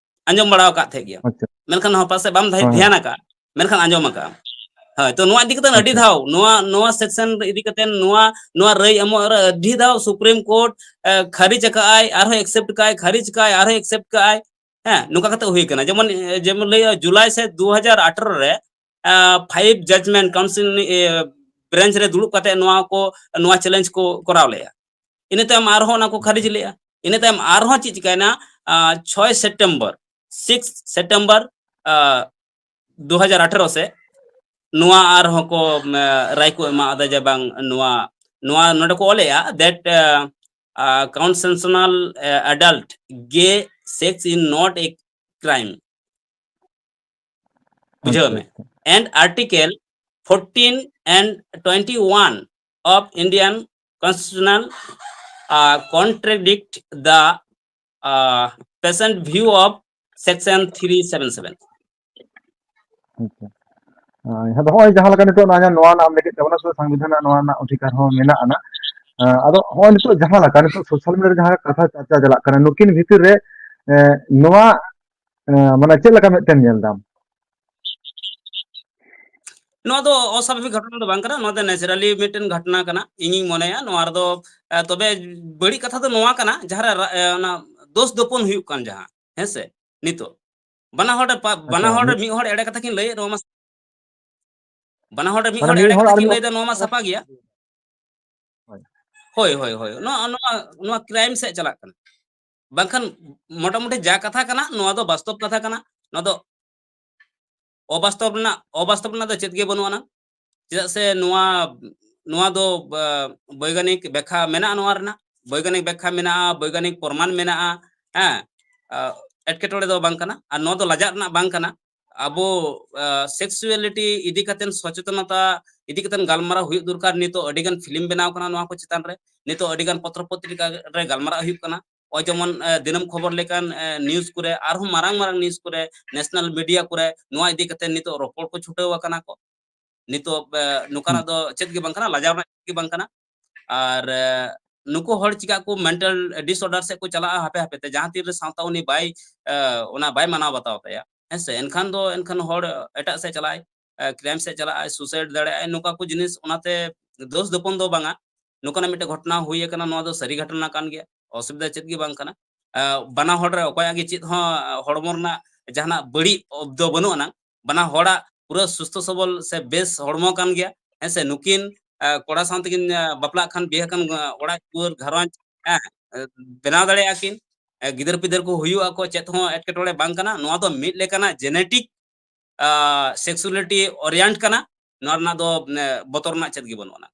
ᱟᱸᱡᱚᱢ ᱵᱟᱲᱟ ᱟᱠᱟᱫ ᱛᱟᱦᱮᱸ ᱜᱮᱭᱟ᱾ ᱟᱪᱪᱷᱟ᱾ ᱢᱮᱱᱠᱷᱟᱱ ᱦᱚᱸ ᱯᱟᱥᱮᱡ ᱵᱟᱢ ᱫᱷᱮ- ᱦᱳᱭ, ᱦᱳᱭ᱾ ᱫᱷᱮᱭᱟᱱ ᱟᱠᱟᱫᱼᱟ, ᱢᱮᱱᱠᱷᱟᱱ ᱟᱸᱡᱚᱢ ᱟᱠᱟᱫᱼᱟ᱾ ᱦᱳᱭ, ᱛᱚ ᱱᱚᱣᱟ ᱤᱫᱤ ᱠᱟᱛᱮ ᱟᱹᱰᱤ ᱟᱪᱪᱷᱟ᱾ ᱫᱷᱟᱣ, ᱱᱚᱣᱟ ᱱᱚᱣᱟ ᱥᱮᱠᱥᱚᱱ ᱤᱫᱤ ᱠᱟᱛᱮ ᱱᱚᱣᱟ ᱱᱚᱣᱟ ᱨᱟᱹᱭ ᱮᱢᱚᱜ ᱨᱮ ᱟᱹᱰᱤ ᱫᱷᱟᱣ ᱥᱩᱯᱨᱤᱢ ᱠᱳᱨᱴ ᱠᱷᱟᱹᱨᱤᱡ ᱟᱠᱟᱫᱼᱟᱭ, ᱟᱨᱦᱚᱸ ᱮᱠᱥᱮᱯᱴ ᱠᱟᱜᱼᱟᱭ, ᱠᱷᱟᱹᱨᱤᱡ ᱠᱟᱜᱼᱟᱭ, ᱟᱨᱦᱚᱸ ᱮᱠᱥᱮᱯᱴ ᱠᱟᱜᱼᱟᱭ᱾ ᱦᱮᱸ, ᱱᱚᱝᱠᱟ ᱠᱟᱛᱮ ᱦᱩᱭ ᱠᱟᱱᱟ᱾ ᱡᱮᱢᱚᱱ ᱡᱮᱢᱚᱱ ᱞᱟᱹᱭ ᱡᱩᱞᱟᱭ ᱥᱮ ᱫᱩ ᱦᱟᱡᱟᱨ ᱟᱴᱷᱨᱚ ᱨᱮ ᱯᱷᱟᱭᱤᱵᱷ ᱡᱟᱡᱢᱮᱱᱴ ᱠᱟᱣᱩᱱᱥᱤᱞ ᱵᱨᱟᱱᱪ ᱨᱮ ᱫᱩᱲᱩᱵ ᱠᱟᱛᱮ ᱱᱚᱣᱟ ᱠᱚ ᱱᱚᱣᱟ ᱪᱮᱞᱮᱧᱡᱽ ᱠᱚ ᱠᱚᱨᱟᱣ ᱞᱮᱫᱼᱟ᱾ ᱤᱱᱟᱹ ᱛᱟᱭᱚᱢ ᱟᱨᱦᱚᱸ ᱚᱱᱟ ᱠᱚ ᱠᱷᱟᱹᱨᱤᱡ ᱞᱮᱫᱼᱟ᱾ ᱤᱱᱟᱹ ᱛᱟᱭᱚᱢ ᱟᱨᱦᱚᱸ ᱪᱮᱫ ᱪᱤᱠᱟᱹᱭᱮᱱᱟ? ᱪᱷᱚᱭ ᱥᱮᱯᱴᱮᱢᱵᱚᱨ, ᱥᱤᱠᱥ ᱥᱮᱯᱴᱮᱢᱵᱚᱨ ᱫᱩ ᱦᱟᱡᱟᱨ ᱟᱴᱷᱨᱚ ᱥᱮ ᱱᱚᱣᱟ ᱟᱨᱦᱚᱸ ᱠᱚ ᱨᱟᱭ ᱠᱚ ᱮᱢᱟᱣᱟᱫᱟ ᱡᱮ ᱵᱟᱝ, ᱱᱚᱣᱟ ᱱᱚᱣᱟ ᱱᱚᱰᱮ ᱠᱚ ᱚᱞᱮᱜᱼᱟ that consensual adult gay sex is not a crime. ᱵᱩᱡᱷᱟᱹᱣ ᱟᱪᱪᱷᱟ, ᱢᱮ᱾ ᱟᱪᱪᱷᱟ᱾ And article fourteen and twenty-one of Indian constitutional contradict the present view of section three seven seven. ᱟᱪᱪᱷᱟ᱾ ᱟᱫᱚ ᱱᱚᱜᱼᱚᱭ ᱡᱟᱦᱟᱸ ᱞᱮᱠᱟ ᱱᱤᱛᱚᱜ ᱱᱚᱣᱟ ᱡᱟᱦᱟᱸ ᱱᱚᱣᱟ ᱨᱮᱱᱟᱜ ᱮᱢ ᱞᱟᱹᱭ ᱠᱮᱫ ᱛᱟᱵᱚᱱᱟ, ᱥᱮ ᱥᱚᱝᱵᱤᱫᱷᱟᱱ ᱨᱮᱱᱟᱜ ᱱᱚᱣᱟ ᱨᱮᱱᱟᱜ ᱚᱫᱷᱤᱠᱟᱨ ᱦᱚᱸ ᱢᱮᱱᱟᱜ ᱟᱱᱟ᱾ ᱟᱫᱚ ᱱᱚᱜᱼᱚᱭ ᱱᱤᱛᱚᱜ ᱡᱟᱦᱟᱸ ᱞᱮᱠᱟ ᱱᱤᱛᱚᱜ ᱥᱳᱥᱟᱞ ᱢᱤᱰᱤᱭᱟ ᱨᱮ ᱡᱟᱦᱟᱸ ᱠᱟᱛᱷᱟ ᱪᱟᱨᱪᱟ ᱪᱟᱞᱟᱜ ᱠᱟᱱᱟ, ᱱᱩᱠᱤᱱ ᱵᱷᱤᱛᱤᱨ ᱨᱮ ᱱᱚᱣᱟ ᱢᱟᱱᱮ ᱪᱮᱫ ᱞᱮᱠᱟ ᱢᱤᱫᱴᱮᱱ ᱧᱮᱞ ᱫᱟᱢ? ᱱᱚᱣᱟ ᱫᱚ ᱚᱥᱟᱵᱷᱟᱵᱤᱠ ᱜᱷᱚᱴᱚᱱᱟ ᱫᱚ ᱵᱟᱝ ᱠᱟᱱᱟ, ᱱᱚᱣᱟ ᱫᱚ ᱱᱮᱪᱟᱨᱟᱞᱤ ᱢᱤᱫᱴᱮᱱ ᱜᱷᱚᱴᱚᱱᱟ ᱠᱟᱱᱟ᱾ ᱤᱧᱤᱧ ᱢᱚᱱᱮᱭᱟ ᱱᱚᱣᱟ ᱨᱮᱫᱚ ᱛᱚᱵᱮ ᱵᱟᱹᱲᱤᱡ ᱠᱟᱛᱷᱟ ᱫᱚ ᱱᱚᱣᱟ ᱠᱟᱱᱟ, ᱡᱟᱦᱟᱸ ᱨᱮ ᱚᱱᱟ ᱫᱳᱥ ᱫᱚᱯᱚᱱ ᱦᱩᱭᱩᱜ ᱠᱟᱱ, ᱡᱟᱦᱟᱸ, ᱦᱮᱸ ᱥᱮ, ᱱᱤᱛᱚᱜ ᱵᱟᱱᱟ ᱦᱚᱲ ᱨᱮ ᱯᱟ- ᱵᱟᱱᱟ ᱟᱪᱪᱷᱟ, ᱦᱚᱲ ᱨᱮ ᱢᱤᱫ ᱢᱤᱫ ᱦᱚᱲ ᱮᱲᱮ ᱠᱟᱛᱷᱟ ᱠᱤᱱ ᱞᱟᱹᱭᱮᱫ, ᱱᱚᱣᱟ ᱢᱟ ᱵᱟᱱᱟ ᱦᱚᱲ ᱨᱮ ᱢᱤᱫ ᱢᱟᱱᱮ ᱦᱚᱲ ᱢᱤᱫ ᱮᱲᱮ ᱦᱚᱲ ᱠᱟᱛᱷᱟ ᱟᱨ ᱠᱤᱱ ᱢᱤᱫ ᱞᱟᱹᱭᱫᱟ, ᱱᱚᱣᱟ ᱢᱟ ᱦᱚᱲ ᱥᱟᱯᱷᱟ ᱜᱮᱭᱟ᱾ ᱦᱳᱭ᱾ ᱦᱳᱭ, ᱦᱳᱭ, ᱦᱳᱭ, ᱱᱚᱣᱟ ᱱᱚᱣᱟ ᱱᱚᱣᱟ ᱠᱨᱟᱭᱤᱢ ᱥᱮᱫ ᱪᱟᱞᱟᱜ ᱠᱟᱱᱟ᱾ ᱵᱟᱝᱠᱷᱟᱱ ᱢᱚᱴᱟᱢᱩᱴᱤ ᱡᱟ ᱠᱟᱛᱷᱟ ᱠᱟᱱᱟ, ᱱᱚᱣᱟ ᱫᱚ ᱵᱟᱥᱛᱚᱵ ᱠᱟᱛᱷᱟ ᱠᱟᱱᱟ᱾ ᱱᱚᱣᱟ ᱫᱚ ᱚᱵᱟᱥᱛᱚᱵ ᱨᱮᱱᱟᱜ ᱚᱵᱟᱥᱛᱚᱵ ᱨᱮᱱᱟᱜ ᱫᱚ ᱪᱮᱫ ᱜᱮ ᱵᱟᱹᱱᱩᱜ ᱟᱱᱟ᱾ ᱪᱮᱫᱟᱜ ᱥᱮ ᱱᱚᱣᱟ ᱱᱚᱣᱟ ᱫᱚ ᱵᱳᱭᱜᱟᱱᱤᱠ ᱵᱮᱠᱠᱷᱟ ᱢᱮᱱᱟᱜᱼᱟ, ᱱᱚᱣᱟ ᱨᱮᱱᱟᱜ ᱵᱳᱭᱜᱟᱱᱤᱠ ᱵᱮᱠᱠᱷᱟ ᱢᱮᱱᱟᱜᱼᱟ, ᱵᱳᱭᱜᱟᱱᱤᱠ ᱯᱨᱚᱢᱟᱱ ᱢᱮᱱᱟᱜᱼᱟ᱾ ᱦᱮᱸ, ᱮᱴᱠᱮᱴᱚᱬᱮ ᱫᱚ ᱵᱟᱝ ᱠᱟᱱᱟ᱾ ᱟᱨ ᱱᱚᱣᱟ ᱫᱚ ᱞᱟᱡᱟᱜ ᱨᱮᱱᱟᱜ ᱵᱟᱝ ᱠᱟᱱᱟ᱾ ᱟᱵᱚ ᱥᱮᱠᱥᱩᱣᱟᱞᱤᱴᱤ ᱤᱫᱤ ᱠᱟᱛᱮ ᱥᱚᱪᱮᱛᱚᱱᱚᱛᱟ ᱤᱫᱤ ᱠᱟᱛᱮ ᱜᱟᱞᱢᱟᱨᱟᱣ ᱦᱩᱭᱩᱜ ᱫᱚᱨᱠᱟᱨ᱾ ᱱᱤᱛᱚᱜ ᱟᱹᱰᱤ ᱜᱟᱱ ᱯᱷᱤᱞᱢ ᱵᱮᱱᱟᱣ ᱠᱟᱱᱟ ᱱᱚᱣᱟ ᱠᱚ ᱪᱮᱛᱟᱱ ᱨᱮ, ᱱᱤᱛᱚᱜ ᱟᱹᱰᱤ ᱜᱟᱱ ᱯᱚᱛᱨᱚ ᱯᱚᱛᱨᱤᱠᱟ ᱨᱮ ᱜᱟᱞᱢᱟᱨᱟᱣ ᱦᱩᱭᱩᱜ ᱠᱟᱱᱟ᱾ ᱱᱚᱜᱼᱚᱭ ᱡᱮᱢᱚᱱ ᱫᱤᱱᱟᱹᱢ ᱠᱷᱚᱵᱚᱨ ᱞᱮᱠᱟᱱ ᱱᱤᱭᱩᱡᱽ ᱠᱚᱨᱮ, ᱟᱨᱦᱚᱸ ᱢᱟᱨᱟᱝ ᱢᱟᱨᱟᱝ ᱱᱤᱭᱩᱡᱽ ᱠᱚᱨᱮ, ᱱᱮᱥᱱᱟᱞ ᱢᱤᱰᱤᱭᱟ ᱠᱚᱨᱮ ᱱᱚᱣᱟ ᱤᱫᱤ ᱠᱟᱛᱮ ᱱᱤᱛᱚᱜ ᱨᱚᱯᱚᱲ ᱠᱚ ᱪᱷᱩᱴᱟᱹᱣ ᱟᱠᱟᱱᱟ ᱠᱚ᱾ ᱱᱤᱛᱚᱜ ᱱᱚᱝᱠᱟᱱᱟᱜ ᱫᱚ ᱪᱮᱫ ᱜᱮ ᱵᱟᱝ ᱠᱟᱱᱟ, ᱞᱟᱡᱟᱣ ᱨᱮᱱᱟᱜ ᱪᱮᱫ ᱜᱮ ᱵᱟᱝ ᱠᱟᱱᱟ᱾ ᱟᱨ ᱱᱩᱠᱩ ᱦᱚᱲ ᱪᱤᱠᱟ ᱠᱚ mental disorder ᱥᱮᱫ ᱠᱚ ᱪᱟᱞᱟᱜᱼᱟ ᱦᱟᱯᱮ ᱦᱟᱯᱮ ᱛᱮ, ᱡᱟᱦᱟᱸ ᱛᱤᱱ ᱨᱮ ᱥᱟᱶᱛᱟ ᱩᱱᱤ ᱵᱟᱭ, ᱮ, ᱚᱱᱟ ᱵᱟᱭ ᱢᱟᱱᱟᱣ ᱵᱟᱛᱟᱣ ᱛᱟᱭᱟ, ᱦᱮᱸ ᱥᱮ? ᱮᱱᱠᱷᱟᱱ ᱫᱚ, ᱮᱱᱠᱷᱟᱱ ᱦᱚᱲ ᱮᱴᱟᱜ ᱥᱮᱫ ᱪᱟᱞᱟᱜᱼᱟᱭ, ᱮ, crime ᱥᱮᱫ ᱪᱟᱞᱟᱜᱼᱟᱭ, suicide ᱫᱟᱲᱮᱭᱟᱜᱼᱟᱭ, ᱱᱚᱝᱠᱟ ᱠᱚ ᱡᱤᱱᱤᱥ᱾ ᱚᱱᱟᱛᱮ ᱫᱳᱥ ᱫᱚᱯᱚᱱ ᱫᱚ ᱵᱟᱝᱟ, ᱱᱚᱝᱠᱟᱱᱟᱜ ᱢᱤᱫᱴᱮᱱ ᱜᱷᱚᱴᱚᱱᱟ ᱦᱩᱭ ᱟᱠᱟᱱᱟ, ᱱᱚᱣᱟ ᱫᱚ ᱥᱟᱹᱨᱤ ᱜᱷᱚᱴᱚᱱᱟ ᱠᱟᱱ ᱜᱮᱭᱟ, ᱚᱥᱩᱵᱤᱫᱷᱟ ᱪᱮᱫ ᱜᱮ ᱵᱟᱝ ᱠᱟᱱᱟ᱾ ᱮ, ᱵᱟᱱᱟ ᱦᱚᱲ ᱨᱮ ᱚᱠᱚᱭᱟᱜ ᱜᱮ ᱪᱮᱫ ᱦᱚᱸ, ᱮ, ᱦᱚᱲᱢᱚ ᱨᱮᱱᱟᱜ ᱡᱟᱦᱟᱱᱟᱜ ᱵᱟᱹᱲᱤᱡ ᱫᱚ ᱵᱟᱹᱱᱩᱜ ᱟᱱᱟᱝ, ᱵᱟᱱᱟ ᱦᱚᱲᱟᱜ ᱯᱩᱨᱟᱹ ᱥᱩᱥᱛᱷᱚ ᱥᱚᱵᱚᱞ ᱥᱮ ᱵᱮᱥ ᱦᱚᱲᱢᱚ ᱠᱟᱱ ᱜᱮᱭᱟ, ᱦᱮᱸ ᱥᱮ? ᱱᱩᱠᱤᱱ, ᱮ, ᱠᱚᱲᱟ ᱥᱟᱶ ᱛᱮᱠᱤᱱ, ᱮ, ᱵᱟᱯᱞᱟᱜ ᱠᱷᱟᱱ, ᱵᱤᱦᱟᱹ ᱠᱷᱟᱱ, ᱮ, ᱚᱲᱟᱜ ᱫᱩᱣᱟᱹᱨ ᱜᱷᱟᱨᱚᱸᱡᱽ, ᱦᱮᱸ, ᱮ, ᱵᱮᱱᱟᱣ ᱫᱟᱲᱮᱭᱟᱜᱼᱟ ᱠᱤᱱ, ᱮ, ᱜᱤᱫᱟᱹᱨ ᱯᱤᱫᱟᱹᱨ ᱠᱚ ᱦᱩᱭᱩᱜ ᱟᱠᱚ, ᱪᱮᱫ ᱦᱚᱸ ᱮᱴᱠᱮᱴᱚᱬᱮ ᱵᱟᱝ ᱠᱟᱱᱟ᱾ ᱱᱚᱣᱟ ᱫᱚ ᱢᱤᱫ ᱞᱮᱠᱟᱱᱟᱜ genetic, ᱟ, sexuality orient ᱠᱟᱱᱟ᱾ ᱱᱚᱣᱟ ᱨᱮᱱᱟᱜ ᱫᱚ, ᱮ, ᱵᱚᱛᱚᱨ ᱨᱮᱱᱟᱜ ᱪᱮᱫ ᱜᱮ ᱵᱟᱹᱱᱩᱜ ᱟᱱᱟ᱾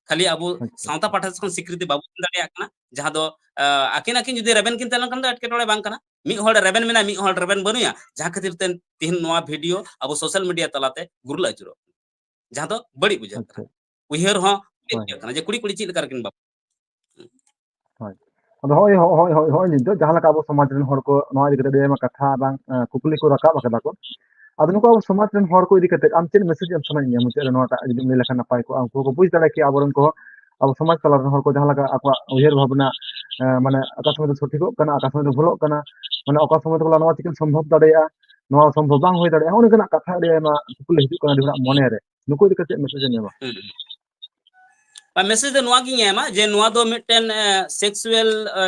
ᱠᱷᱟᱹᱞᱤ ᱟᱵᱚ ᱟᱪᱪᱷᱟ, ᱥᱟᱶᱛᱟ ᱟᱪᱪᱷᱟ᱾ ᱯᱟᱦᱴᱟ ᱥᱮᱫ ᱠᱷᱚᱱ ᱥᱤᱠᱨᱤᱛᱤ ᱵᱟᱵᱚᱱ ᱮᱢ ᱫᱟᱲᱮᱭᱟᱜ ᱠᱟᱱᱟ, ᱡᱟᱦᱟᱸ ᱫᱚ, ᱟ, ᱟᱹᱠᱤᱱ ᱟᱹᱠᱤᱱ ᱡᱩᱫᱤ ᱨᱮᱵᱮᱱ ᱠᱤᱱ ᱛᱟᱦᱮᱸ ᱞᱮᱱᱠᱷᱟᱱ ᱫᱚ ᱮᱴᱠᱮᱴᱚᱬᱮ ᱵᱟᱝ ᱠᱟᱱᱟ᱾ ᱢᱤᱫ ᱦᱚᱲ ᱨᱮᱵᱮᱱ ᱢᱮᱱᱟᱭ, ᱢᱤᱫ ᱦᱚᱲ ᱨᱮᱵᱮᱱ ᱵᱟᱹᱱᱩᱭᱟ, ᱡᱟᱦᱟᱸ ᱠᱷᱟᱹᱛᱤᱨ ᱛᱮ ᱛᱤᱦᱤᱧ ᱱᱚᱣᱟ video ᱟᱵᱚ social media ᱛᱟᱞᱟᱛᱮ ᱜᱩᱨᱞᱟᱹ ᱟᱹᱪᱩᱨᱚᱜ ᱠᱟᱱᱟ, ᱡᱟᱦᱟᱸ ᱫᱚ ᱵᱟᱹᱲᱤᱡ ᱵᱩᱡᱷᱟᱹᱜ ᱠᱟᱱᱟ᱾ ᱟᱪᱪᱷᱟ᱾ ᱩᱭᱦᱟᱹᱨ ᱦᱚᱸ ᱵᱟᱹᱲᱤᱡ ᱦᱳᱭ, ᱵᱩᱡᱷᱟᱹᱜ ᱦᱳᱭ᱾ ᱠᱟᱱᱟ ᱡᱮ ᱠᱩᱲᱤ ᱠᱩᱲᱤ ᱪᱮᱫ ᱞᱮᱠᱟ ᱨᱮᱠᱤᱱ ᱵᱟᱯᱞᱟᱜ᱾ ᱦᱳᱭ᱾ ᱟᱫᱚ ᱦᱳᱭ, ᱦᱳᱭ, ᱦᱳᱭ, ᱦᱳᱭ, ᱱᱤᱛᱚᱜ ᱡᱟᱦᱟᱸ ᱞᱮᱠᱟ ᱟᱵᱚ ᱥᱚᱢᱟᱡᱽ ᱨᱮᱱ ᱦᱚᱲ ᱠᱚ ᱱᱚᱣᱟ ᱤᱫᱤ ᱠᱟᱛᱮ ᱟᱹᱰᱤ ᱟᱭᱢᱟ ᱠᱟᱛᱷᱟ ᱵᱟᱝ, ᱮ, ᱠᱩᱠᱞᱤ ᱠᱚ ᱨᱟᱠᱟᱵ ᱟᱠᱟᱫᱟ ᱠᱚ᱾ ᱟᱫᱚ ᱱᱩᱠᱩ ᱟᱵᱚ ᱥᱚᱢᱟᱡᱽ ᱨᱮᱱ ᱦᱚᱲ ᱠᱚ ᱤᱫᱤ ᱠᱟᱛᱮ ᱟᱢ ᱪᱮᱫ message ᱮᱢ ᱥᱟᱱᱟᱭᱮᱫ ᱢᱮᱭᱟ ᱢᱩᱪᱟᱹᱫ ᱨᱮ ᱱᱚᱣᱟᱴᱟᱜ ᱡᱩᱫᱤᱢ ᱞᱟᱹᱭ ᱞᱮᱠᱷᱟᱱ ᱱᱟᱯᱟᱭ ᱠᱚᱜᱼᱟ? ᱩᱱᱠᱩ ᱠᱚ ᱵᱩᱡᱽ ᱫᱟᱲᱮ ᱠᱮᱭᱟ ᱟᱵᱚᱨᱮᱱ ᱠᱚ, ᱟᱵᱚ ᱥᱚᱢᱟᱡᱽ ᱛᱟᱞᱟ ᱨᱮᱱ ᱦᱚᱲ ᱠᱚ ᱡᱟᱦᱟᱸ ᱞᱮᱠᱟ ᱟᱠᱚᱣᱟᱜ ᱩᱭᱦᱟᱹᱨ ᱵᱷᱟᱵᱽᱱᱟ, ᱮ, ᱢᱟᱱᱮ ᱚᱠᱟ ᱥᱚᱢᱚᱭ ᱫᱚ ᱥᱚᱴᱷᱤᱠᱚᱜ ᱠᱟᱱᱟ, ᱚᱠᱟ ᱥᱚᱢᱚᱭ ᱫᱚ ᱵᱷᱩᱞᱚᱜ ᱠᱟᱱᱟ, ᱢᱟᱱᱮ ᱚᱠᱟ ᱥᱚᱢᱚᱭ ᱫᱚ ᱵᱚᱞᱮ ᱱᱚᱣᱟ ᱪᱤᱠᱟᱹᱢ ᱥᱚᱢᱵᱷᱚᱵ ᱫᱟᱲᱮᱭᱟᱜᱼᱟ, ᱱᱚᱣᱟ ᱥᱚᱢᱵᱷᱚᱵ ᱵᱟᱝ ᱦᱩᱭ ᱫᱟᱲᱮᱭᱟᱜᱼᱟ, ᱦᱚᱸᱜᱼᱚ ᱱᱚᱝᱠᱟᱱᱟᱜ ᱠᱟᱛᱷᱟ ᱟᱹᱰᱤ ᱟᱭᱢᱟ ᱠᱩᱠᱞᱤ ᱦᱤᱡᱩᱜ ᱠᱟᱱᱟ ᱟᱹᱰᱤ ᱦᱚᱲᱟᱜ ᱢᱚᱱᱮ ᱨᱮ᱾ ᱱᱩᱠᱩ ᱤᱫᱤ ᱠᱟᱛᱮ message ᱮᱢ ᱮᱢᱟ? ᱦᱩᱸ᱾ ᱟᱨ message ᱫᱚ ᱱᱚᱣᱟ ᱜᱤᱧ ᱮᱢᱟ ᱡᱮ ᱱᱚᱣᱟ ᱫᱚ ᱢᱤᱫᱴᱮᱱ, ᱮ, sexual, ᱮ,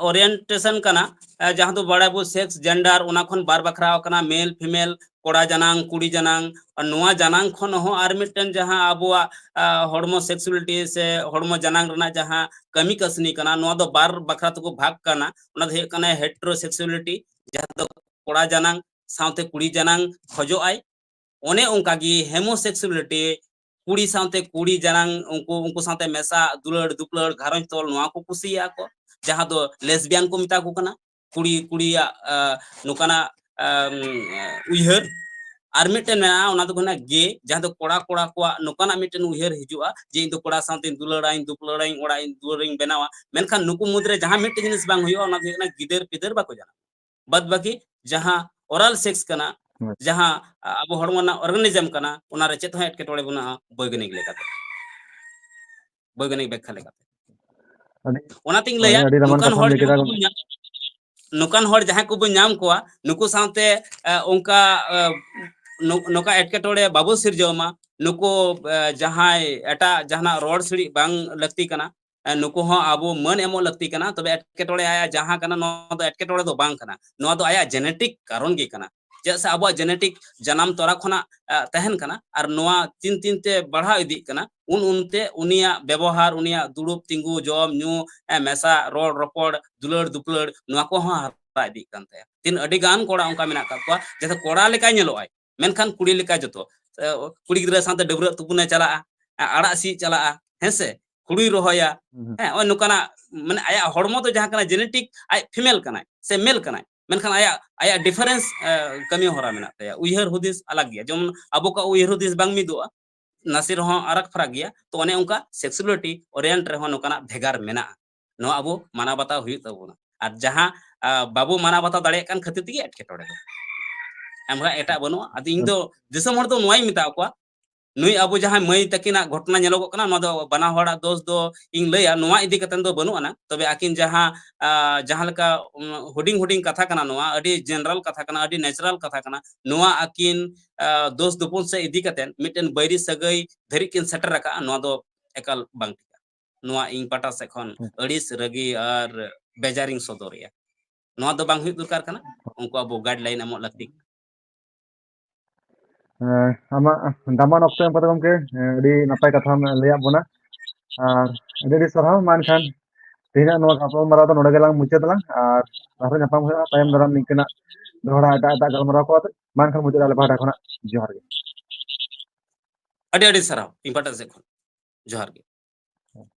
orientation ᱠᱟᱱᱟ, ᱮ, ᱡᱟᱦᱟᱸ ᱫᱚ ᱵᱟᱲᱟᱭ ᱵᱚ sex gender, ᱚᱱᱟ ᱠᱷᱚᱱ ᱵᱟᱨ ᱵᱟᱠᱷᱨᱟ ᱟᱠᱟᱱᱟ, male female, ᱠᱚᱲᱟ ᱡᱟᱱᱟᱝ, ᱠᱩᱲᱤ ᱡᱟᱱᱟᱝ᱾ ᱟᱨ ᱱᱚᱣᱟ ᱡᱟᱱᱟᱝ ᱠᱷᱚᱱ ᱦᱚᱸ ᱟᱨ ᱢᱤᱫᱴᱮᱱ ᱡᱟᱦᱟᱸ ᱟᱵᱚᱣᱟᱜ, ᱟ, ᱦᱚᱲᱢᱚ sexuality ᱥᱮ ᱦᱚᱲᱢᱚ ᱡᱟᱱᱟᱝ ᱨᱮᱱᱟᱜ ᱡᱟᱦᱟᱸ ᱠᱟᱹᱢᱤ ᱠᱟᱹᱥᱱᱤ ᱠᱟᱱᱟ, ᱱᱚᱣᱟ ᱫᱚ ᱵᱟᱨ ᱵᱟᱠᱷᱨᱟ ᱛᱮᱠᱚ ᱵᱷᱟᱜᱽ ᱠᱟᱱᱟ᱾ ᱚᱱᱟ ᱫᱚ ᱦᱩᱭᱩᱜ ᱠᱟᱱᱟ heterosexuality, ᱡᱟᱦᱟᱸ ᱫᱚ ᱠᱚᱲᱟ ᱡᱟᱱᱟᱝ ᱥᱟᱶᱛᱮ ᱠᱩᱲᱤ ᱡᱟᱱᱟᱝ ᱠᱷᱚᱡᱚᱜ ᱟᱭ᱾ ᱚᱱᱮ ᱚᱱᱠᱟ ᱜᱮ homosexuality, ᱠᱩᱲᱤ ᱥᱟᱶᱛᱮ ᱠᱩᱲᱤ ᱡᱟᱱᱟᱝ, ᱩᱱᱠᱩ, ᱩᱱᱠᱩ ᱥᱟᱶᱛᱮ ᱢᱮᱥᱟ, ᱫᱩᱞᱟᱹᱲ ᱫᱩᱯᱞᱟᱹᱲ, ᱜᱷᱟᱨᱚᱸᱡᱽ ᱛᱚᱞ, ᱱᱚᱣᱟ ᱠᱚ ᱠᱩᱥᱤᱭᱟᱜᱼᱟ ᱠᱚ, ᱡᱟᱦᱟᱸ ᱫᱚ lesbian ᱠᱚ ᱢᱮᱛᱟ ᱠᱚ ᱠᱟᱱᱟ᱾ ᱠᱩᱲᱤ, ᱠᱩᱲᱤᱭᱟᱜ, ᱟ, ᱱᱚᱝᱠᱟᱱᱟᱜ, ᱟᱢ, ᱩᱭᱦᱟᱹᱨ᱾ ᱟᱨ ᱢᱤᱫᱴᱮᱱ ᱢᱮᱱᱟᱜᱼᱟ, ᱚᱱᱟ ᱫᱚ ᱦᱩᱭᱩᱜ ᱠᱟᱱᱟ gay, ᱡᱟᱦᱟᱸ ᱫᱚ ᱠᱚᱲᱟ, ᱠᱚᱲᱟ ᱠᱚᱣᱟᱜ ᱱᱚᱝᱠᱟᱱᱟᱜ ᱢᱤᱫᱴᱮᱱ ᱩᱭᱦᱟᱹᱨ ᱦᱤᱡᱩᱜᱼᱟ ᱡᱮ ᱤᱧ ᱫᱚ ᱠᱚᱲᱟ ᱥᱟᱶᱛᱮᱧ ᱫᱩᱞᱟᱹᱲᱟᱧ, ᱫᱩᱯᱞᱟᱹᱲᱟᱧ, ᱚᱲᱟᱜ ᱤᱧ ᱫᱩᱣᱟᱹᱨᱤᱧ ᱵᱮᱱᱟᱣᱟ᱾ ᱢᱮᱱᱠᱷᱟᱱ ᱱᱩᱠᱩ ᱢᱩᱫᱽᱨᱮ ᱡᱟᱦᱟᱸ ᱢᱤᱫᱴᱮᱱ ᱡᱤᱱᱤᱥ ᱵᱟᱝ ᱦᱩᱭᱩᱜᱼᱟ, ᱚᱱᱟ ᱫᱚ ᱦᱩᱭᱩᱜ ᱠᱟᱱᱟ ᱜᱤᱫᱟᱹᱨ ᱯᱤᱫᱟᱹᱨ ᱵᱟᱠᱚ ᱡᱟᱱᱟᱢᱟ᱾ ᱵᱟᱫ ᱵᱟᱹᱠᱤ ᱡᱟᱦᱟᱸ oral sex ᱠᱟᱱᱟ, ᱦᱳᱭ᱾ ᱡᱟᱦᱟᱸ ᱟᱵᱚ ᱦᱚᱲᱢᱚ ᱨᱮᱱᱟᱜ organism ᱠᱟᱱᱟ, ᱚᱱᱟᱨᱮ ᱪᱮᱫ ᱦᱚᱸ ᱮᱴᱠᱮᱴᱚᱬᱮ ᱵᱟᱹᱱᱩᱜᱼᱟ ᱵᱳᱭᱜᱟᱱᱤᱠ ᱞᱮᱠᱟᱛᱮ, ᱵᱳᱭᱜᱟᱱᱤᱠ ᱵᱮᱠᱠᱷᱟ ᱞᱮᱠᱟᱛᱮ᱾ ᱚᱱᱟᱛᱤᱧ ᱞᱟᱹᱭᱟ, ᱱᱚᱝᱠᱟᱱ ᱦᱚᱲ ᱡᱟᱦᱟᱸᱭ ᱠᱚᱵᱚᱱ ᱧᱟᱢ, ᱱᱚᱝᱠᱟᱱ ᱦᱚᱲ ᱡᱟᱦᱟᱸᱭ ᱠᱚᱵᱚᱱ ᱧᱟᱢ ᱠᱚᱣᱟ, ᱱᱩᱠᱩ ᱥᱟᱶᱛᱮ, ᱮ, ᱚᱱᱠᱟ, ᱮ, ᱱᱚ-, ᱱᱚᱝᱠᱟ ᱮᱴᱠᱮᱴᱚᱬᱮ ᱵᱟᱵᱚ ᱥᱤᱨᱡᱟᱹᱣ ᱢᱟ᱾ ᱱᱩᱠᱩ, ᱮ, ᱡᱟᱦᱟᱸᱭ ᱮᱴᱟᱜ ᱡᱟᱦᱟᱱᱟᱜ ᱨᱚᱲ ᱥᱤᱲᱤᱡ ᱵᱟᱝ ᱞᱟᱹᱠᱛᱤ ᱠᱟᱱᱟ᱾ ᱮ, ᱱᱩᱠᱩ ᱦᱚᱸ ᱟᱵᱚ ᱢᱟᱹᱱ ᱮᱢᱚᱜ ᱞᱟᱹᱠᱛᱤ ᱠᱟᱱᱟ᱾ ᱛᱚᱵᱮ ᱮᱴᱠᱮᱴᱚᱬᱮ ᱟᱭᱟᱜ ᱡᱟᱦᱟᱸ ᱠᱟᱱᱟ, ᱱᱚᱣᱟ ᱫᱚ ᱮᱴᱠᱮᱴᱚᱬᱮ ᱫᱚ ᱵᱟᱝ ᱠᱟᱱᱟ, ᱱᱚᱣᱟ ᱫᱚ ᱟᱭᱟᱜ ᱡᱮᱱᱮᱴᱤᱠ ᱠᱟᱨᱚᱱ ᱜᱮ ᱠᱟᱱᱟ᱾ ᱪᱮᱫᱟᱜ ᱥᱮ ᱟᱵᱚᱣᱟᱜ ᱡᱮᱱᱮᱴᱤᱠ ᱡᱟᱱᱟᱢ ᱛᱚᱨᱟ ᱠᱷᱚᱱᱟᱜ, ᱮ, ᱛᱟᱦᱮᱱ ᱠᱟᱱᱟ, ᱟᱨ ᱱᱚᱣᱟ ᱛᱤᱱ ᱛᱤᱱ ᱛᱮ ᱵᱟᱲᱦᱟᱣ ᱤᱫᱤᱜ ᱠᱟᱱᱟ, ᱩᱱ ᱩᱱᱛᱮ ᱩᱱᱤᱭᱟᱜ ᱵᱮᱵᱚᱦᱟᱨ, ᱩᱱᱤᱭᱟᱜ ᱫᱩᱲᱩᱵ ᱛᱤᱸᱜᱩ, ᱡᱚᱢ ᱧᱩ, ᱮ, ᱢᱮᱥᱟ, ᱨᱚᱲ ᱨᱚᱯᱚᱲ, ᱫᱩᱞᱟᱹᱲ ᱫᱩᱯᱞᱟᱹᱲ, ᱱᱚᱣᱟ ᱠᱚᱦᱚᱸ ᱦᱟᱨᱟ ᱤᱫᱤᱜ ᱠᱟᱱ ᱛᱟᱭᱟ᱾ ᱛᱤᱱ ᱟᱹᱰᱤ ᱜᱟᱱ ᱠᱚᱲᱟ ᱚᱱᱠᱟ ᱢᱮᱱᱟᱜ ᱟᱠᱟᱫ ᱠᱚᱣᱟ, ᱡᱟᱛᱮ ᱠᱚᱲᱟ ᱞᱮᱠᱟᱭ ᱧᱮᱞᱚᱜ ᱟᱭ, ᱢᱮᱱᱠᱷᱟᱱ ᱠᱩᱲᱤ ᱞᱮᱠᱟ ᱡᱚᱛᱚ, ᱮ, ᱠᱩᱲᱤ ᱜᱤᱫᱽᱨᱟᱹ ᱥᱟᱶᱛᱮ ᱰᱟᱹᱵᱽᱨᱟᱹᱜ ᱛᱩᱯᱩᱱᱮ ᱪᱟᱞᱟᱜᱼᱟ, ᱮ, ᱟᱲᱟᱜ ᱥᱤᱫ ᱪᱟᱞᱟᱜᱼᱟ, ᱦᱮᱸ ᱥᱮ, ᱦᱩᱲᱩᱭ ᱨᱚᱦᱚᱭᱟ, ᱦᱩᱸ, ᱦᱩᱸ᱾ ᱦᱮᱸ, ᱱᱚᱜᱼᱚᱭ ᱱᱚᱝᱠᱟᱱᱟᱜ, ᱢᱟᱱᱮ, ᱟᱭᱟᱜ ᱦᱚᱲᱢᱚ ᱫᱚ ᱡᱟᱦᱟᱸ ᱠᱟᱱᱟ, ᱡᱮᱱᱮᱴᱤᱠ, ᱟᱡ ᱯᱷᱤᱢᱮᱞ ᱠᱟᱱᱟᱭ ᱥᱮ ᱢᱮᱞ ᱠᱟᱱᱟᱭ, ᱢᱮᱱᱠᱷᱟᱱ ᱟᱭᱟᱜ, ᱟᱭᱟᱜ ᱰᱤᱯᱷᱟᱨᱮᱱᱥ, ᱮ, ᱠᱟᱹᱢᱤ ᱦᱚᱨᱟ ᱢᱮᱱᱟᱜ ᱛᱟᱭᱟ, ᱩᱭᱦᱟᱹᱨ ᱦᱩᱫᱤᱥ ᱟᱞᱟᱜᱽ ᱜᱮᱭᱟ᱾ ᱡᱮᱢᱚᱱ ᱟᱵᱚ ᱠᱚᱣᱟᱜ ᱩᱭᱦᱟᱹᱨ ᱦᱩᱫᱤᱥ ᱵᱟᱝ ᱢᱤᱫᱚᱜᱼᱟ, ᱱᱟᱥᱮ ᱨᱮᱦᱚᱸ ᱟᱨᱟᱜ ᱯᱷᱟᱨᱟᱠ ᱜᱮᱭᱟ᱾ ᱛᱚ ᱚᱱᱮ ᱚᱱᱠᱟ ᱥᱮᱠᱥᱩᱣᱟᱞᱤᱴᱤ ᱳᱨᱤᱭᱮᱱᱴ ᱨᱮᱦᱚᱸ ᱱᱚᱝᱠᱟᱱᱟᱜ ᱵᱷᱮᱜᱟᱨ ᱢᱮᱱᱟᱜᱼᱟ᱾ ᱱᱚᱣᱟ ᱟᱵᱚ ᱢᱟᱱᱟᱣ ᱵᱟᱛᱟᱣ ᱦᱩᱭᱩᱜ ᱛᱟᱵᱚᱱᱟ᱾ ᱟᱨ ᱡᱟᱦᱟᱸ, ᱟ, ᱵᱟᱵᱚ ᱢᱟᱱᱟᱣ ᱵᱟᱛᱟᱣ ᱫᱟᱲᱮᱭᱟᱜ ᱠᱟᱱ ᱠᱷᱟᱹᱛᱤᱨ ᱛᱮᱜᱮ ᱮᱴᱠᱮᱴᱚᱬᱮ ᱫᱚ᱾ ᱮᱱᱠᱷᱟᱱ ᱮᱴᱟᱜ ᱵᱟᱹᱱᱩᱜᱼᱟ᱾ ᱟᱫᱚ ᱤᱧ ᱫᱚ ᱫᱤᱥᱚᱢ ᱦᱚᱲ ᱫᱚ ᱱᱚᱣᱟᱧ ᱢᱮᱛᱟ ᱠᱚᱣᱟ, ᱱᱩᱭ ᱟᱵᱚ ᱡᱟᱦᱟᱸᱭ ᱢᱟᱹᱭ ᱛᱟᱹᱠᱤᱱᱟᱜ ᱜᱷᱚᱴᱚᱱᱟ ᱧᱮᱞᱚᱜᱚᱜ ᱠᱟᱱᱟ, ᱱᱚᱣᱟ ᱫᱚ ᱵᱟᱱᱟ ᱦᱚᱲᱟᱜ ᱫᱳᱥ ᱫᱚ ᱤᱧ ᱞᱟᱹᱭᱟ, ᱱᱚᱣᱟ ᱤᱫᱤ ᱠᱟᱛᱮ ᱫᱚ ᱵᱟᱹᱱᱩᱜ ᱟᱱᱟ᱾ ᱛᱚᱵᱮ ᱟᱹᱠᱤᱱ ᱡᱟᱦᱟᱸ, ᱟ, ᱡᱟᱦᱟᱸ ᱞᱮᱠᱟ, ᱩᱢ, ᱦᱩᱰᱤᱧ ᱦᱩᱰᱤᱧ ᱠᱟᱛᱷᱟ ᱠᱟᱱᱟ, ᱱᱚᱣᱟ ᱟᱹᱰᱤ ᱡᱮᱱᱟᱨᱟᱞ ᱠᱟᱛᱷᱟ ᱠᱟᱱᱟ, ᱟᱹᱰᱤ ᱱᱮᱪᱟᱨᱟᱞ ᱠᱟᱛᱷᱟ ᱠᱟᱱᱟ᱾ ᱱᱚᱣᱟ ᱟᱹᱠᱤᱱ, ᱟ, ᱫᱳᱥ ᱫᱩᱯᱩᱱ ᱥᱮᱫ ᱤᱫᱤ ᱠᱟᱛᱮ ᱢᱤᱫᱴᱮᱱ ᱵᱟᱹᱭᱨᱤ ᱥᱟᱹᱜᱟᱹᱭ ᱫᱷᱟᱹᱨᱤᱡ ᱠᱤᱱ ᱥᱮᱴᱮᱨ ᱟᱠᱟᱫᱼᱟ, ᱱᱚᱣᱟ ᱫᱚ ᱮᱠᱟᱞ ᱵᱟᱝ ᱴᱷᱤᱠᱟ᱾ ᱱᱚᱣᱟ ᱤᱧ ᱯᱟᱦᱴᱟ ᱥᱮᱫ ᱠᱷᱚᱱ ᱦᱩᱸ᱾ ᱟᱹᱲᱤᱥ, ᱨᱟᱹᱜᱤ ᱟᱨ ᱵᱮᱡᱟᱨᱤᱧ ᱥᱚᱫᱚᱨᱮᱜᱼᱟ᱾ ᱱᱚᱣᱟ ᱫᱚ ᱵᱟᱝ ᱦᱩᱭᱩᱜ ᱫᱚᱨᱠᱟᱨ ᱠᱟᱱᱟ, ᱩᱱᱠᱩ ᱟᱵᱚ ᱜᱟᱭᱤᱰ ᱞᱟᱭᱤᱱ ᱮᱢᱚᱜ ᱞᱟᱹᱠᱛᱤ᱾ ᱦᱮᱸ, ᱟᱢᱟᱜ ᱫᱟᱢᱟᱱ ᱚᱠᱛᱚ ᱮᱢ ᱠᱟᱛᱮ ᱜᱚᱢᱠᱮ, ᱦᱮᱸ, ᱟᱹᱰᱤ ᱱᱟᱯᱟᱭ ᱠᱟᱛᱷᱟᱢ ᱞᱟᱹᱭᱟᱫ ᱵᱚᱱᱟ᱾ ᱟᱨ ᱟᱹᱰᱤ ᱟᱹᱰᱤ ᱥᱟᱨᱦᱟᱣ᱾ ᱢᱟ ᱮᱱᱠᱷᱟᱱ ᱛᱮᱦᱮᱧᱟᱜ ᱱᱚᱣᱟ ᱜᱟᱯᱟᱞᱢᱟᱨᱟᱣ ᱫᱚ ᱱᱚᱰᱮ ᱜᱮᱞᱟᱝ ᱢᱩᱪᱟᱹᱫ ᱟᱞᱟᱝ, ᱟᱨ ᱟᱨᱦᱚᱸ ᱧᱟᱯᱟᱢ ᱦᱩᱭᱩᱜᱼᱟ ᱛᱟᱭᱚᱢ ᱫᱟᱨᱟᱢ ᱱᱤᱝᱠᱟᱹᱱᱟᱜ ᱫᱚᱦᱲᱟ ᱮᱴᱟᱜ ᱮᱴᱟᱜ ᱜᱟᱞᱢᱟᱨᱟᱣ ᱠᱚ ᱟᱛᱮ᱾ ᱢᱟ ᱮᱱᱠᱷᱟᱱ ᱢᱩᱪᱟᱹᱫ ᱟᱞᱮ ᱯᱟᱦᱴᱟ ᱠᱷᱚᱱᱟᱜ ᱡᱚᱦᱟᱨ ᱜᱮ᱾ ᱟᱹᱰᱤ ᱟᱹᱰᱤ ᱥᱟᱨᱦᱟᱣ ᱤᱧ ᱯᱟᱦᱴᱟ ᱥᱮᱫ ᱠᱷᱚᱱ᱾ ᱡᱚᱦᱟᱨ ᱜᱮ᱾